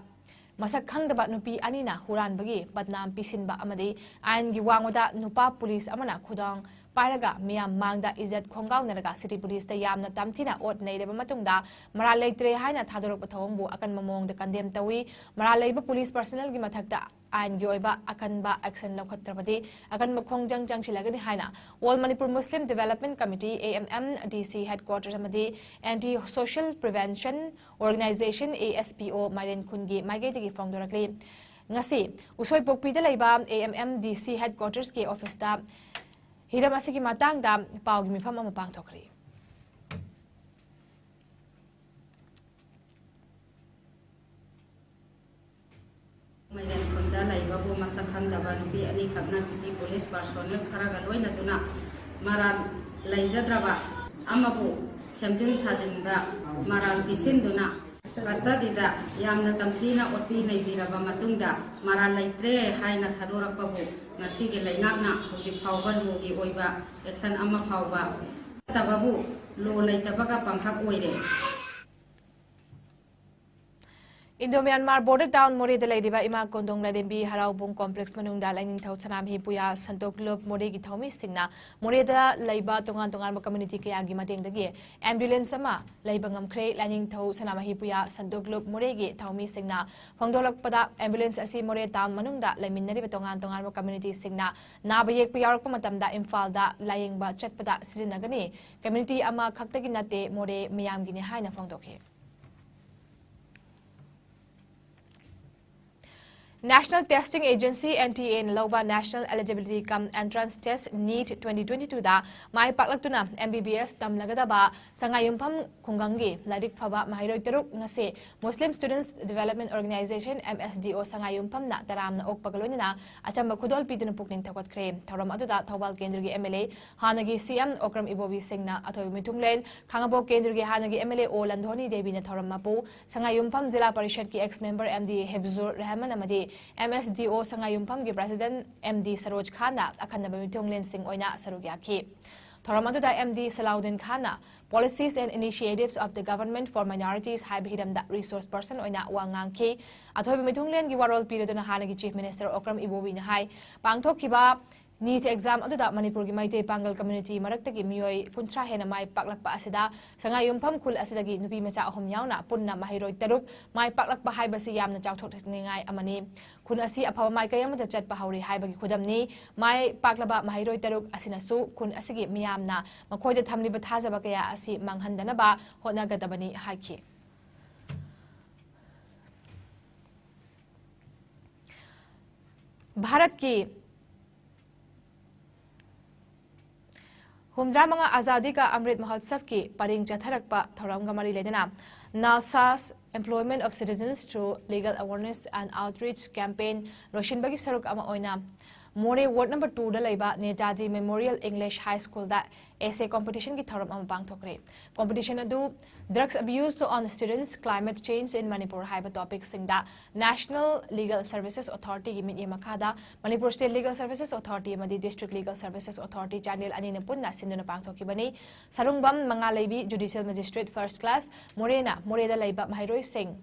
ꯃꯁꯛ ꯈꯪꯗꯕ ꯅꯨꯄꯤ ꯑꯅꯤꯅ ꯍꯨꯔꯥꯟꯕꯒꯤ ꯕꯗꯅꯥꯝ ꯄꯤꯁꯤꯟꯕ ꯑꯃꯗꯤ ꯑꯥꯏꯟꯒꯤ ꯋꯥꯡꯃꯗ ꯅꯨꯄꯥ ꯄꯨꯂꯤꯁ ꯑꯃꯅ ꯈꯨꯗꯥꯡ ꯄꯥꯏꯔꯒ ꯃꯤꯌꯥꯝ ꯃꯥꯡꯗ ꯏꯖꯠ ꯈꯣꯡꯒꯥꯎꯅꯔꯒ city ꯄꯨꯂꯤꯁꯇ ꯌꯥꯝꯅ ꯇꯝꯊꯤꯅ ꯑꯣꯠ ꯅꯩꯔꯕ ꯃꯇꯨꯡꯗ ꯃꯔꯥꯜ ꯂꯩꯇ꯭ꯔꯦ ꯍꯥꯏꯅ ꯊꯥꯗꯣꯔꯛꯄ ꯊꯧꯑꯣꯡꯕꯨ ꯑꯀꯟꯕ ꯃꯑꯣꯡꯗ condemn ꯇꯧꯏ꯫ ꯃꯔꯥꯜ ꯂꯩꯕ ꯄꯨꯂꯤꯁ personnelꯒꯤ ꯃꯊꯛꯇ ꯑꯥꯏꯟꯒꯤ ꯑꯣꯏꯕ ꯑꯀꯟꯕ action ꯂꯧꯈꯠꯇ꯭ꯔꯕꯗꯤ ꯑꯀꯟꯕ ꯈꯣꯡꯖꯪ ꯆꯪꯁꯤꯜꯂꯒꯅꯤ ꯍꯥꯏꯅ All Manipur Muslim Development Committee, A M M D C headquarters ꯑꯃꯗꯤ Anti Social Prevention Organization, A S P O, ꯃꯥꯏꯔꯦꯟ ꯈꯨꯟꯒꯤ ꯃꯥꯏꯀꯩꯗꯒꯤ ꯐꯣꯡꯗꯣꯔꯛꯂꯤ꯫ ꯉꯁꯤ ꯎꯁꯣꯏꯄꯣꯛꯄꯤꯗ ꯂꯩꯕ A M M D C headquartersꯀꯤ officeꯇ ꯍꯤꯔꯝ ꯑꯁꯤꯒꯤ ꯃꯇꯥꯡꯗ ꯄꯥꯎꯒꯤ ꯃꯤꯐꯝ ꯑꯃ ꯄꯥꯡꯊꯣꯛꯈ꯭ꯔꯤ꯫ ꯃꯥꯏꯔꯦꯟ ꯈꯨꯟꯗ ꯂꯩꯕꯕꯨ ꯃꯁꯛ ꯈꯪꯗꯕ ꯅꯨꯄꯤ ꯑꯅꯤꯈꯛꯅ city police personnel ꯈꯔꯒ ꯂꯣꯏꯅꯗꯨꯅ ꯃꯔꯥꯜ ꯂꯩꯖꯗ꯭ꯔꯕ ꯑꯃꯕꯨ ꯁꯦꯝꯖꯤꯟ ꯁꯥꯖꯤꯟꯕ ꯃꯔꯥꯜ ꯄꯤꯁꯤꯟꯗꯨꯅ custodyꯗ ꯌꯥꯝꯅ ꯇꯝꯊꯤꯅ ꯑꯣꯠꯄꯤ ꯅꯩꯕꯤꯔꯕ ꯃꯇꯨꯡꯗ ꯃꯔꯥꯜ ꯂꯩꯇ꯭ꯔꯦ ꯍꯥꯏꯅ ꯊꯥꯗꯣꯔꯛꯄꯕꯨ ꯉꯁꯤꯒꯤ ꯂꯩꯉꯥꯛꯅ ꯍꯧꯖꯤꯛ ꯐꯥꯎꯕ ꯂꯣꯒꯤ ꯑꯣꯏꯕ action ꯑꯃ ꯐꯥꯎꯕ ꯐꯠꯇꯕꯕꯨ ꯂꯣ ꯂꯩꯇꯕꯒ ꯄꯥꯡꯈꯛ ꯑꯣꯏꯔꯦ꯫ Indo-Myanmar border town ꯃꯣꯔꯦꯗ ꯂꯩꯔꯤꯕ ꯏꯃꯥ ꯀꯣꯟꯗꯣꯡ ꯂꯥꯏꯔꯦꯝꯕꯤ ꯍꯔꯥꯎꯕꯨꯡ complex ꯃꯅꯨꯡꯗ ꯂꯥꯏꯅꯤꯡꯊꯧ ꯁꯅꯥꯃꯍꯤ ꯄꯨꯌꯥ ꯁꯟꯇꯣ ꯀ꯭ꯂꯨꯕ ꯃꯣꯔꯦꯒꯤ ꯊꯧꯃꯤꯁꯤꯡꯅ ꯃꯣꯔꯦꯗ ꯂꯩꯕ ꯇꯣꯉꯥꯟ ꯇꯣꯉꯥꯟꯕ community ꯀꯌꯥꯒꯤ ꯃꯇꯦꯡꯗꯒꯤ ambulance ꯑꯃ ꯂꯩꯕ ꯉꯝꯈ꯭ꯔꯦ꯫ ꯂꯥꯏꯅꯤꯡꯊꯧ ꯁꯅꯥꯃꯍꯤ ꯄꯨꯌꯥ ꯁꯟꯇꯣ ꯀ꯭ꯂꯨꯕ ꯃꯣꯔꯦꯒꯤ ꯊꯧꯃꯤꯁꯤꯡꯅ ꯐꯣꯡꯗꯣꯛꯂꯛꯄꯗ, ambulance ꯑꯁꯤ ꯃꯣꯔꯦ town ꯃꯅꯨꯡꯗ ꯂꯩꯃꯤꯟꯅꯔꯤꯕ ꯇꯣꯉꯥꯟ ꯇꯣꯉꯥꯟꯕ community ꯁꯤꯡꯅ ꯅꯥꯕ ꯌꯦꯛꯄ ꯌꯥꯎꯔꯛꯄ ꯃꯇꯝꯗ ꯏꯝꯐꯥꯜꯗ ꯂꯥꯌꯦꯡꯕ ꯆꯠꯄꯗ ꯁꯤꯖꯤꯟꯅꯒꯅꯤ꯫ Community ꯑꯃꯈꯛꯇꯒꯤ ꯅꯠꯇꯦ, ꯃꯣꯔꯦ ꯃꯤꯌꯥꯝꯒꯤꯅꯤ ꯍꯥꯏꯅ ꯐꯣꯡꯗꯣꯛꯈꯤ꯫ National Testing Agency, N T A ꯅ ꯂꯧꯕ National Eligibility cum Entrance Test, NEET twenty twenty-two ꯗ ꯃꯥꯏ ꯄꯥꯛꯂꯛꯇꯨꯅ M B B S ꯇꯝꯂꯒꯗꯕ ꯁꯉꯥꯏꯌꯨꯝꯐꯝ ꯈꯨꯡꯒꯪꯒꯤ ꯂꯥꯏꯔꯤꯛ ꯐꯕ ꯃꯍꯩꯔꯣꯏ ꯇꯔꯨꯛ ꯉꯁꯤ Muslim Students Development Organisation, M S D O, ꯁꯉꯥꯏꯌꯨꯝꯐꯝꯅ ꯇꯔꯥꯝꯅ ꯑꯣꯛꯄꯒ ꯂꯣꯏꯅꯅ ꯑꯆꯝꯕ ꯈꯨꯗꯣꯜ ꯄꯤꯗꯨꯅ ꯄꯨꯛꯅꯤꯡ ꯊꯧꯒꯠꯈ꯭ꯔꯦ꯫ ꯊꯧꯔꯝ ꯑꯗꯨꯗ ꯊꯧꯕꯥꯜ ꯀꯦꯟꯗ꯭ꯔꯒꯤ M L A, ꯍꯥꯟꯅꯒꯤ C M ꯑꯣꯀ꯭ꯔꯝ ꯏꯕꯣꯕꯤ ꯁꯤꯡꯅ ꯑꯊꯣꯏꯕ ꯃꯤꯊꯨꯡꯂꯦꯟ, ꯈꯥꯉꯕꯣꯛ ꯀꯦꯟꯗ꯭ꯔꯒꯤ ꯍꯥꯟꯅꯒꯤ M L A ꯑꯣ ꯂꯟꯙꯣꯅꯤ ꯗꯦꯕꯤꯅ ꯊꯧꯔꯝ ꯃꯄꯨ, ꯁꯉꯥꯏꯌꯨꯝꯐꯝ ꯖꯤꯂꯥ ꯄꯔꯤꯁꯠꯀꯤ ex member M D ꯍꯤꯐꯖꯨꯔ Rahman ꯑꯃꯗꯤ M S D O ꯁꯉꯥꯏꯌꯨꯝꯐꯝꯒꯤ president M D Saroj ꯈꯥꯟꯅ ꯑꯈꯟꯅꯕ ꯃꯤꯊꯨꯡꯂꯦꯟꯁꯤꯡ ꯑꯣꯏꯅ ꯁꯔꯨꯛ ꯌꯥꯈꯤ꯫ ꯊꯧꯔꯝ ꯑꯗꯨꯗ M D ꯁꯂꯥꯎꯗꯤꯟ Khan Policies and Initiatives of the Government for Minorities ꯍꯥꯏꯕ ꯍꯤꯔꯝꯗ resource person ꯑꯣꯏꯅ ꯋꯥ ꯉꯥꯡꯈꯤ꯫ ꯑꯊꯣꯏꯕ ꯃꯤꯊꯨꯡꯂꯦꯟꯒꯤ ꯋꯥꯔꯣꯜ ꯄꯤꯔꯗꯨꯅ ꯍꯥꯟꯅꯒꯤ Chief Minister ꯑꯣꯀ꯭ꯔꯝ ꯏꯕꯣꯕꯤꯅ ꯍꯥꯏ, ꯄꯥꯡꯊꯣꯛꯈꯤꯕ NEET exam ꯑꯗꯨꯗ ꯃꯅꯤꯄꯨꯔꯒꯤ ꯃꯩꯇꯩ ꯄꯥꯡꯒꯜ community ꯃꯔꯛꯇꯒꯤ ꯃꯤꯑꯣꯏ ꯀꯨꯟꯊ꯭ꯔꯥ ꯍꯦꯟꯅ ꯃꯥꯏ ꯄꯥꯛꯂꯛꯄ ꯑꯁꯤꯗ ꯁꯉꯥꯏꯌꯨꯝꯐꯝ ꯈꯨꯜ ꯑꯁꯤꯗꯒꯤ ꯅꯨꯄꯤ ꯃꯆꯥ ꯑꯍꯨꯝ ꯌꯥꯎꯅ ꯄꯨꯟꯅ ꯃꯍꯩꯔꯣꯏ ꯇꯔꯨꯛ ꯃꯥꯏ ꯄꯥꯛꯂꯛꯄ ꯍꯥꯏꯕꯁꯤ ꯌꯥꯝꯅ ꯆꯥꯎꯊꯣꯛꯆꯅꯤꯡꯉꯥꯏ ꯑꯃꯅꯤ꯫ ꯈꯨꯟ ꯑꯁꯤ ꯑꯐꯕ ꯃꯥꯏꯀꯩ ꯑꯃꯗ ꯆꯠꯄ ꯍꯧꯔꯤ ꯍꯥꯏꯕꯒꯤ ꯈꯨꯗꯝꯅꯤ꯫ ꯃꯥꯏ ꯄꯥꯛꯂꯕ ꯃꯍꯩꯔꯣꯏ ꯇꯔꯨꯛ ꯑꯁꯤꯅꯁꯨ ꯈꯨꯟ ꯑꯁꯤꯒꯤ ꯃꯤꯌꯥꯝꯅ ꯃꯈꯣꯏꯗ ꯊꯝꯂꯤꯕ ꯊꯥꯖꯕ ꯀꯌꯥ ꯑꯁꯤ ꯃꯥꯡꯍꯟꯗꯅꯕ ꯍꯣꯠꯅꯒꯗꯕꯅꯤ ꯍꯥꯏꯈꯤ꯫ ꯚꯥꯔꯠꯀꯤ ꯍꯨꯝꯗ꯭ꯔꯥ ꯃꯉꯥ ꯑꯖꯥꯗꯤ ꯀꯥ ꯑꯃ꯭ꯔꯤꯠ ꯃꯍꯣꯠꯁꯕꯀꯤ ꯄꯔꯦꯡ ꯆꯠꯊꯔꯛꯄ ꯊꯧꯔꯝꯒ ꯃꯔꯤ ꯂꯩꯅꯅ NALSA's Employment of Citizens Through Legal Awareness and Outreach Campaign ꯂꯣꯏꯁꯤꯟꯕꯒꯤ ꯁꯔꯨꯛ ꯑꯃ ꯑꯣꯏꯅ ꯃꯣꯔꯦ ward number two ꯗ ꯂꯩꯕ Netaji Memorial English High School ꯗ essay competition ꯒꯤ ꯊꯧꯔꯝ ꯑꯃ ꯄꯥꯡꯊꯣꯛꯈ꯭ꯔꯦ꯫ Competition ꯑꯗꯨ Drugs Abuse on Students, Climate Change in Manipur ꯍꯥꯏꯕ topic ꯁꯤꯡꯗ National Legal Services Authority ꯒꯤ ꯃꯤꯠꯌꯦꯡ ꯃꯈꯥꯗ Manipur State Legal Services Authority ꯑꯃꯗꯤ District Legal Services Authority Chandel ꯑꯅꯤꯅ ꯄꯨꯟꯅ ꯁꯤꯟꯗꯨꯅ ꯄꯥꯡꯊꯣꯛꯈꯤꯕꯅꯤ꯫ Sarungbam ꯃꯉꯥꯂꯩꯕꯤ Judicial Magistrate First Class ꯃꯣꯔꯦꯅ ꯃꯣꯔꯦꯗ ꯂꯩꯕ ꯃꯍꯩꯔꯣꯏꯁꯤꯡ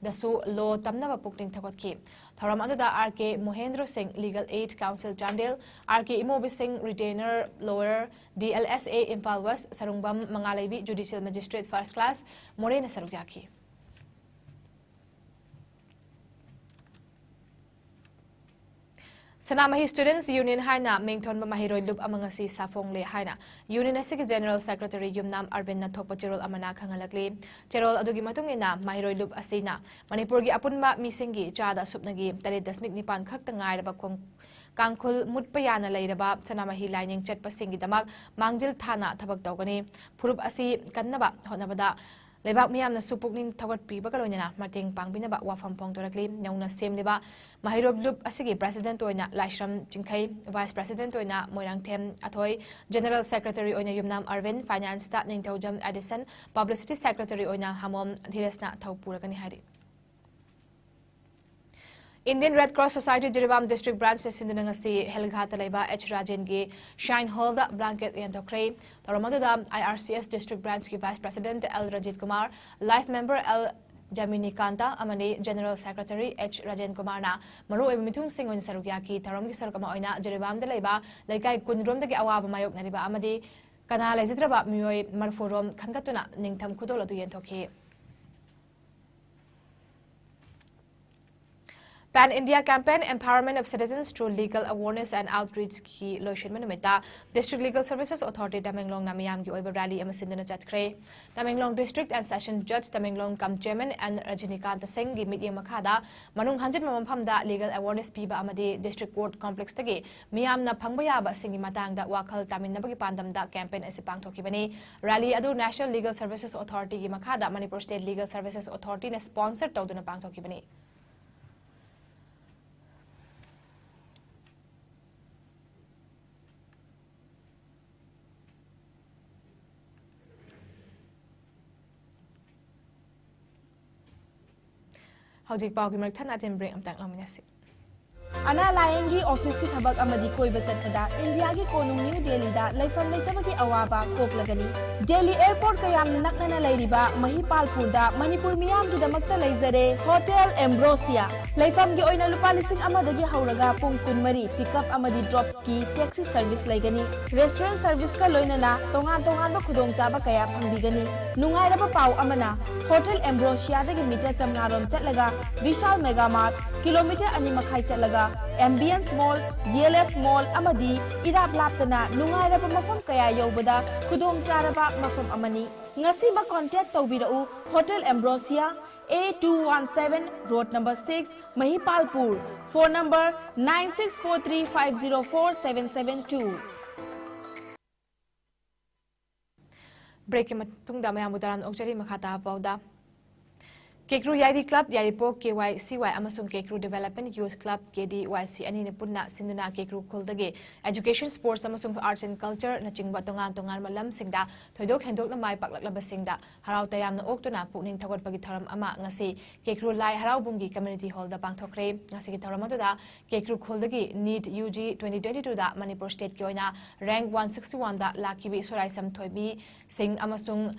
ꯗꯁꯨ law ꯇꯝꯅꯕ ꯄꯨꯛꯅꯤꯡ ꯊꯧꯒꯠꯈꯤ꯫ ꯊꯧꯔꯝ ꯑꯗꯨꯗ R K Mohendra Singh, Legal Aid Counsel Chandel, R K Imobi Singh, Retainer Lawyer, D L S A Imphal West, Sarungbam ꯃꯉꯥꯂꯩꯕꯤ, Judicial Magistrate First Class, ꯃꯣꯔꯦꯅ ꯁꯔꯨꯛ ꯌꯥꯈꯤ꯫ ꯁꯅꯥꯃꯍꯤ Students Union ꯍꯥꯏꯅ ꯃꯤꯡ ꯊꯣꯟꯕ ꯃꯍꯩꯔꯣꯏ ꯂꯨꯞ ꯑꯃ ꯉꯁꯤ ꯁꯥꯐꯣꯡꯂꯦ ꯍꯥꯏꯅ Union ꯑꯁꯤꯒꯤ General Secretary ꯌꯨꯝꯅꯥꯝ ꯑꯔꯕꯤꯟꯅ ꯊꯣꯛꯄ ꯆꯦꯔꯣꯜ ꯑꯃꯅ ꯈꯪꯍꯜꯂꯛꯂꯤ꯫ ꯆꯦꯔꯣꯜ ꯑꯗꯨꯒꯤ ꯃꯇꯨꯡ ꯏꯟꯅ, ꯃꯍꯩꯔꯣꯏ ꯂꯨꯞ ꯑꯁꯤꯅ ꯃꯅꯤꯄꯨꯔꯒꯤ ꯑꯄꯨꯟꯕ ꯃꯤꯁꯤꯡꯒꯤ ꯆꯥꯗ ꯑꯁꯨꯞꯅꯒꯤ ꯇꯔꯦꯠ ꯗꯁꯃꯤꯛ ꯅꯤꯄꯥꯟ ꯈꯛꯇ ꯉꯥꯏꯔꯕ ꯈꯣꯡ-, ꯀꯥꯡꯈꯨꯜ ꯃꯨꯠꯄ ꯌꯥꯅ ꯂꯩꯔꯕ ꯁꯅꯥꯃꯍꯤ ꯂꯥꯏꯅꯤꯡ ꯆꯠꯄꯁꯤꯡꯒꯤꯗꯃꯛ ꯃꯥꯡꯖꯤꯜ ꯊꯥꯅ ꯊꯕꯛ ꯇꯧꯒꯅꯤ꯫ ꯐꯨꯔꯨꯞ ꯑꯁꯤ ꯀꯟꯅꯕ ꯍꯣꯠꯅꯕꯗ ꯂꯩꯕꯥꯛ ꯃꯤꯌꯥꯝꯅꯁꯨ ꯄꯨꯛꯅꯤꯡ ꯊꯧꯒꯠꯄꯤꯕꯒ ꯂꯣꯏꯅꯅ ꯃꯇꯦꯡ ꯄꯥꯡꯕꯤꯅꯕ ꯋꯥꯐꯝ ꯐꯣꯡꯗꯣꯔꯛꯂꯤ꯫ ꯅꯧꯅ ꯁꯦꯝꯂꯤꯕ ꯃꯍꯩꯔꯣꯏ ꯂꯨꯞ ꯑꯁꯤꯒꯤ President ꯑꯣꯏꯅ ꯂꯥꯏꯁ꯭ꯔꯝ ꯆꯤꯡꯈꯩ, Vice President ꯑꯣꯏꯅ ꯃꯣꯏꯔꯥꯡꯊꯦꯝ ꯑꯊꯣꯏ, General Secretary ꯑꯣꯏꯅ ꯌꯨꯝꯅꯥꯝ ꯑꯔꯕꯤꯟ, Finance ꯇ ꯅꯤꯡꯊꯧꯖꯝ ꯑꯦꯗꯤꯁꯟ, Publicity Secretary ꯑꯣꯏꯅ ꯍꯥꯃꯣꯝ ꯙꯤꯔꯖꯅ ꯊꯧ ꯄꯨꯔꯒꯅꯤ ꯍꯥꯏꯔꯤ꯫ Indian Red Cross Society Jiribam District Branch ꯁꯤꯟꯗꯨꯅ ꯉꯁꯤ ꯍꯦꯜꯒꯥꯠꯇ ꯂꯩꯕ H ꯔꯥꯖꯦꯟꯒꯤ Shrine Hall ꯗ blanket ꯌꯦꯟꯊꯣꯛꯈ꯭ꯔꯦ꯫ ꯊꯧꯔꯝ ꯑꯗꯨꯗ I R C S District Branch ꯀꯤ Vice President L ꯔꯖꯤꯠ Kumar, Life Member L ꯖꯃꯤꯅꯤꯀꯥꯟꯇ ꯑꯃꯗꯤ General Secretary H ꯔꯥꯖꯦꯟ ꯀꯨꯃꯥꯔꯅ ꯃꯔꯨꯑꯣꯏꯕ ꯃꯤꯊꯨꯡꯁꯤꯡ ꯑꯣꯏꯅ ꯁꯔꯨꯛ ꯌꯥꯈꯤ꯫ ꯊꯧꯔꯝꯒꯤ ꯁꯔꯨꯛ ꯑꯃ ꯑꯣꯏꯅ ꯖꯤꯔꯤꯕꯥꯝꯗ ꯂꯩꯕ ꯂꯩꯀꯥꯏ ꯀꯨꯟ ꯔꯣꯝꯗꯒꯤ ꯑꯋꯥꯕ ꯃꯥꯌꯣꯛꯅꯔꯤꯕ ꯑꯃꯗꯤ ꯀꯅꯥ ꯂꯩꯖꯗ꯭ꯔꯕ ꯃꯤꯑꯣꯏ ꯃꯔꯤꯐꯨ ꯔꯣꯝ ꯈꯟꯒꯠꯇꯨꯅ ꯅꯤꯡꯊꯝ ꯈꯨꯗꯣꯜ ꯑꯗꯨ ꯌꯦꯟꯊꯣꯛꯈꯤ꯫ Pan India Campaign Empowerment of Citizens Through Legal Awareness and Outreach ꯀꯤ ꯂꯣꯏꯁꯤꯟꯕ ꯅꯨꯃꯤꯠꯇ District Legal Services Authority ꯇꯃꯦꯡꯂꯣꯡꯅ ꯃꯤꯌꯥꯝꯒꯤ ꯑꯣꯏꯕ rally ꯑꯃ ꯁꯤꯟꯗꯨꯅ ꯆꯠꯈ꯭ꯔꯦ꯫ Tamenglong District and Session Judge Tamenglong cum Chairman N ꯔꯖꯤꯅꯤꯀꯥꯟꯇ ꯁꯤꯡꯒꯤ ꯃꯤꯠꯌꯦꯡ ꯃꯈꯥꯗ ꯃꯅꯨꯡ ꯍꯟꯖꯤꯟꯕ ꯃꯐꯝꯗ legal awareness ꯄꯤꯕ ꯑꯃꯗꯤ District Court Complex ꯇꯒꯤ ꯃꯤꯌꯥꯝꯅ ꯐꯪꯕ ꯌꯥꯕꯁꯤꯡꯒꯤ ꯃꯇꯥꯡꯗ ꯋꯥꯈꯜ ꯇꯥꯃꯤꯟꯅꯕꯒꯤ ꯄꯥꯟꯗꯝꯗ campaign ꯑꯁꯤ ꯄꯥꯡꯊꯣꯛꯈꯤꯕꯅꯤ꯫ Rally ꯑꯗꯨ National Legal Services Authority ꯒꯤ ꯃꯈꯥꯗ Manipur State Legal Services Authority ꯅ sponsor ꯇꯧꯗꯨꯅ ꯄꯥꯡꯊꯣꯛꯈꯤꯕꯅꯤ꯫ ꯍꯧꯖꯤꯛ ꯄꯥꯎꯒꯤ ꯃꯔꯛ ꯊꯠꯅ ꯑꯇꯦꯟꯕ break ꯑꯃꯇꯪ ꯂꯧꯃꯤꯟꯅꯁꯤ꯫ ꯑꯅꯥ ꯂꯥꯌꯦꯡꯒꯤ ꯑꯣꯐꯤꯁꯀꯤ ꯊꯕꯛ ꯑꯃꯗꯤ ꯀꯣꯏꯕ ꯆꯠꯄꯗ ꯏꯟꯗꯤꯌꯥꯒꯤ ꯀꯣꯅꯨꯡ ꯅ꯭ꯌꯨ ꯗꯦꯜꯂꯤꯗ ꯂꯩꯐꯝ ꯂꯩꯇꯕꯒꯤ ꯑꯋꯥꯕ ꯀꯣꯛꯂꯒꯅꯤ꯫ ꯗꯦꯜꯂꯤ ꯑꯦꯌꯔꯄꯣꯔꯠꯀ ꯌꯥꯝꯅ ꯅꯛꯅꯅ ꯂꯩꯔꯤꯕ ꯃꯍꯤꯄꯥꯜꯄꯨꯔꯗ ꯃꯅꯤꯄꯨꯔ ꯃꯤꯌꯥꯝꯒꯤꯗꯃꯛꯇ ꯂꯩꯖꯔꯦ ꯍꯣꯇꯦꯜ ꯑꯦꯝꯕ꯭ꯔꯣꯁꯤꯌꯥ꯫ ꯂꯩꯐꯝꯒꯤ ꯑꯣꯏꯅ ꯂꯨꯄꯥ ꯂꯤꯁꯤꯡ ꯑꯃꯗꯒꯤ ꯍꯧꯔꯒ ꯄꯨꯡ ꯀꯨꯟꯃꯔꯤ ꯄꯤꯛꯑꯞ ꯑꯃꯗꯤ ꯗ꯭ꯔꯣꯞꯀꯤ ꯇꯦꯛꯁꯤ ꯁꯔꯚꯤꯁ ꯂꯩꯒꯅꯤ꯫ ꯔꯦꯁꯇꯨꯔꯦꯟꯠ ꯁꯔꯚꯤꯁꯀ ꯂꯣꯏꯅꯅ ꯇꯣꯉꯥꯟ ꯇꯣꯉꯥꯟꯕ ꯈꯨꯗꯣꯡꯆꯥꯕ ꯀꯌꯥ ꯐꯪꯕꯤꯒꯅꯤ꯫ ꯅꯨꯡꯉꯥꯏꯔꯕ ꯄꯥꯎ ꯑꯃꯅ, ꯍꯣꯇꯦꯜ ꯑꯦꯝꯕ꯭ꯔꯣꯁꯤꯌꯥꯗꯒꯤ ꯃꯤꯇꯔ ꯆꯥꯝꯃꯉꯥ ꯔꯣꯝ ꯆꯠꯂꯒ ꯕꯤꯁꯥꯜ ꯃꯦꯒꯥ ꯃꯥꯔꯠ, ꯀꯤꯂꯣꯃꯤꯇꯔ ꯑꯅꯤ ꯃꯈꯥꯏ ꯆꯠꯂꯒ ꯑꯦꯝꯕꯤꯌꯟꯁ ꯃꯣꯜ, ꯖꯤ ꯑꯦꯜ ꯑꯦꯐ ꯃꯣꯜ ꯑꯃꯗꯤ ꯏꯔꯥꯞ ꯂꯥꯞꯇꯅ ꯅꯨꯡꯉꯥꯏꯔꯕ ꯃꯐꯝ ꯀꯌꯥ ꯌꯧꯕꯗ ꯈꯨꯗꯣꯡ ꯆꯥꯔꯕ ꯃꯐꯝ ꯑꯃꯅꯤ꯫ ꯉꯁꯤꯃꯛ ꯀꯣꯟꯇꯦꯛ ꯇꯧꯕꯤꯔꯛꯎ, hotel Ambrosia, A two one seven, road number six, Mahipalpur, phone number nine six four three five zero four seven seven two. ꯕ꯭ꯔꯦꯛꯀꯤ ꯃꯇꯨꯡꯗ ꯃꯌꯥꯝꯕꯨ ꯇꯔꯥꯝꯅ ꯑꯣꯛꯆꯔꯤ꯫ ꯃꯈꯥ ꯇꯥꯕ ꯄꯥꯎꯗ, ꯀꯦꯀ꯭ꯔꯨ ꯌꯥꯏꯔꯤ ꯀ꯭ꯂꯕ, ꯌꯥꯏꯔꯤꯄꯣꯛ ꯀꯦ ꯋꯥꯏ ꯁꯤ ꯋꯥꯏ ꯑꯃꯁꯨꯡ ꯀꯦꯀ꯭ꯔꯨ ꯗꯤꯚꯦꯂꯞꯃꯦꯟꯠ ꯌꯨꯊ ꯀ꯭ꯂꯕ, ꯀꯦ ꯗꯤ ꯋꯥꯏ ꯁꯤ, ꯑꯅꯤꯅ ꯄꯨꯟꯅ ꯁꯤꯟꯗꯨꯅ ꯀꯦꯀ꯭ꯔꯨ ꯈꯨꯜꯗꯒꯤ ꯑꯦꯖꯨꯀꯦꯁꯟ, ꯁ꯭ꯄꯣꯔꯠꯁ ꯑꯃꯁꯨꯡ ꯑꯥꯔꯠꯁ ꯑꯦꯟ ꯀꯜꯆꯔꯅꯆꯤꯡꯕ ꯇꯣꯉꯥꯟ ꯇꯣꯉꯥꯟꯕ ꯂꯝꯁꯤꯡꯗ ꯊꯣꯏꯗꯣꯛ ꯍꯦꯟꯗꯣꯛꯅ ꯃꯥꯏ ꯄꯥꯛꯂꯛꯂꯕꯁꯤꯡꯗ ꯍꯔꯥꯎ ꯇꯌꯥꯝꯅ ꯑꯣꯛꯇꯨꯅ ꯄꯨꯛꯅꯤꯡ ꯊꯧꯒꯠꯄꯒꯤ ꯊꯧꯔꯝ ꯑꯃ ꯉꯁꯤ ꯀꯦꯀ꯭ꯔꯨ ꯂꯥꯏ ꯍꯔꯥꯎꯕꯨꯡꯒꯤ ꯀꯝꯃ꯭ꯌꯨꯅꯤꯇꯤ ꯍꯣꯜꯗ ꯄꯥꯡꯊꯣꯛꯈ꯭ꯔꯦ꯫ ꯉꯁꯤꯒꯤ ꯊꯧꯔꯝ ꯑꯗꯨꯗ ꯀꯦꯀ꯭ꯔꯨ ꯈꯨꯜꯗꯒꯤ NEET U G twenty twenty ꯇꯨꯗ ꯃꯅꯤꯄꯨꯔ ꯁ꯭ꯇꯦꯠꯀꯤ ꯑꯣꯏꯅ ꯔꯦꯡꯛ ꯋꯥꯟ ꯁꯤꯛꯁꯇꯤ ꯋꯥꯟꯗ ꯂꯥꯛꯈꯤꯕꯤ ꯁꯣꯔꯥꯏꯁꯝ ꯊꯣꯏꯕꯤ ꯁꯤꯡ ꯑꯃꯁꯨꯡ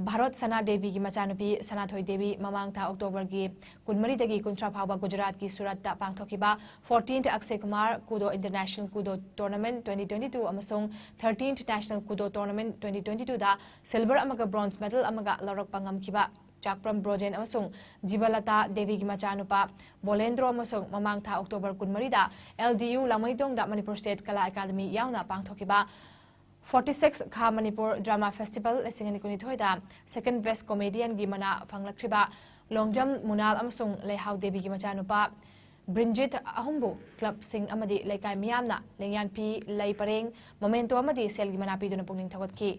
ꯚꯥꯔꯠ ꯁꯅꯥ ꯗꯦꯕꯤꯒꯤ ꯃꯆꯥꯅꯨꯄꯤ ꯁꯅꯥꯊꯣꯏ ꯗꯦꯕꯤ ꯃꯃꯥꯡ ꯊꯥ ꯑꯣꯛꯇꯣꯕꯔꯒꯤ ꯀꯨꯟꯃꯔꯤꯗꯒꯤ ꯀꯨꯟꯊ꯭ꯔꯥ ꯐꯥꯎꯕ ꯒꯨꯖꯔꯥꯠꯀꯤ ꯁꯨꯔꯠꯇ ꯄꯥꯡꯊꯣꯛꯈꯤꯕ fourteenth Akshay Kumar kudo international kudo tournament twenty twenty two ꯑꯃꯁꯨꯡ thirteenth national kudo tournament twenty twenty ꯇꯨꯗ ꯁꯤꯜꯚꯔ ꯑꯃꯒ ꯕ꯭ꯔꯣꯟꯖ ꯃꯦꯗꯜ ꯑꯃꯒ ꯂꯧꯔꯛꯄ ꯉꯝꯈꯤꯕ ꯆꯥꯛꯄ꯭ꯔꯝ ꯕ꯭ꯔꯣꯖꯦꯟ ꯑꯃꯁꯨꯡ ꯖꯤꯕꯂꯇꯥ ꯗꯦꯕꯤꯒꯤ ꯃꯆꯥꯅꯨꯄꯥ ꯕꯣꯂꯦꯟꯗ꯭ꯔꯣ ꯑꯃꯁꯨꯡ ꯃꯃꯥꯡ ꯊꯥ ꯑꯣꯛꯇꯣꯕꯔ ꯀꯨꯟꯃꯔꯤꯗ ꯑꯦꯜ ꯗꯤ ꯌꯨ ꯂꯥꯡꯃꯩꯗꯣꯡꯗ ꯃꯅꯤꯄꯨꯔ ꯁ꯭ꯇꯦꯠ ꯀꯂꯥ ꯑꯦꯀꯥꯗꯃꯤ ꯌꯥꯎꯅ ꯄꯥꯡꯊꯣꯛꯈꯤꯕ ꯐꯣꯔꯇꯤ ꯁꯤꯛꯁ ꯈꯥ ꯃꯅꯤꯄꯨꯔ ꯗ꯭ꯔꯃꯥ ꯐꯦꯁꯇꯤꯚꯦꯜ ꯂꯤꯁꯤꯡ ꯑꯅꯤ ꯀꯨꯟꯅꯤꯊꯣꯏꯗ ꯁꯦꯀꯦꯟ ꯕꯦꯁ ꯀꯣꯃꯦꯗꯤꯌꯟꯒꯤ ꯃꯅꯥ ꯐꯪꯂꯛꯈꯤꯕ ꯂꯣꯡꯖꯝ ꯃꯨꯅꯥꯜ ꯑꯃꯁꯨꯡ ꯂꯩꯍꯥꯎ ꯗꯦꯕꯤꯒꯤ ꯃꯆꯥꯅꯨꯄꯥ ꯕ꯭ꯔꯤꯟꯖꯤꯠ ꯑꯍꯨꯝꯕꯨ ꯀ꯭ꯂꯕꯁꯤꯡ ꯑꯃꯗꯤ ꯂꯩꯀꯥꯏ ꯃꯤꯌꯥꯝꯅ ꯂꯦꯡꯌꯥꯟꯐꯤ, ꯂꯩ ꯄꯔꯦꯡ, ꯃꯣꯃꯦꯟꯇꯣ ꯑꯃꯗꯤ ꯁꯦꯜꯒꯤ ꯃꯅꯥ ꯄꯤꯗꯨꯅ ꯄꯨꯛꯅꯤꯡ ꯊꯧꯒꯠꯈꯤ꯫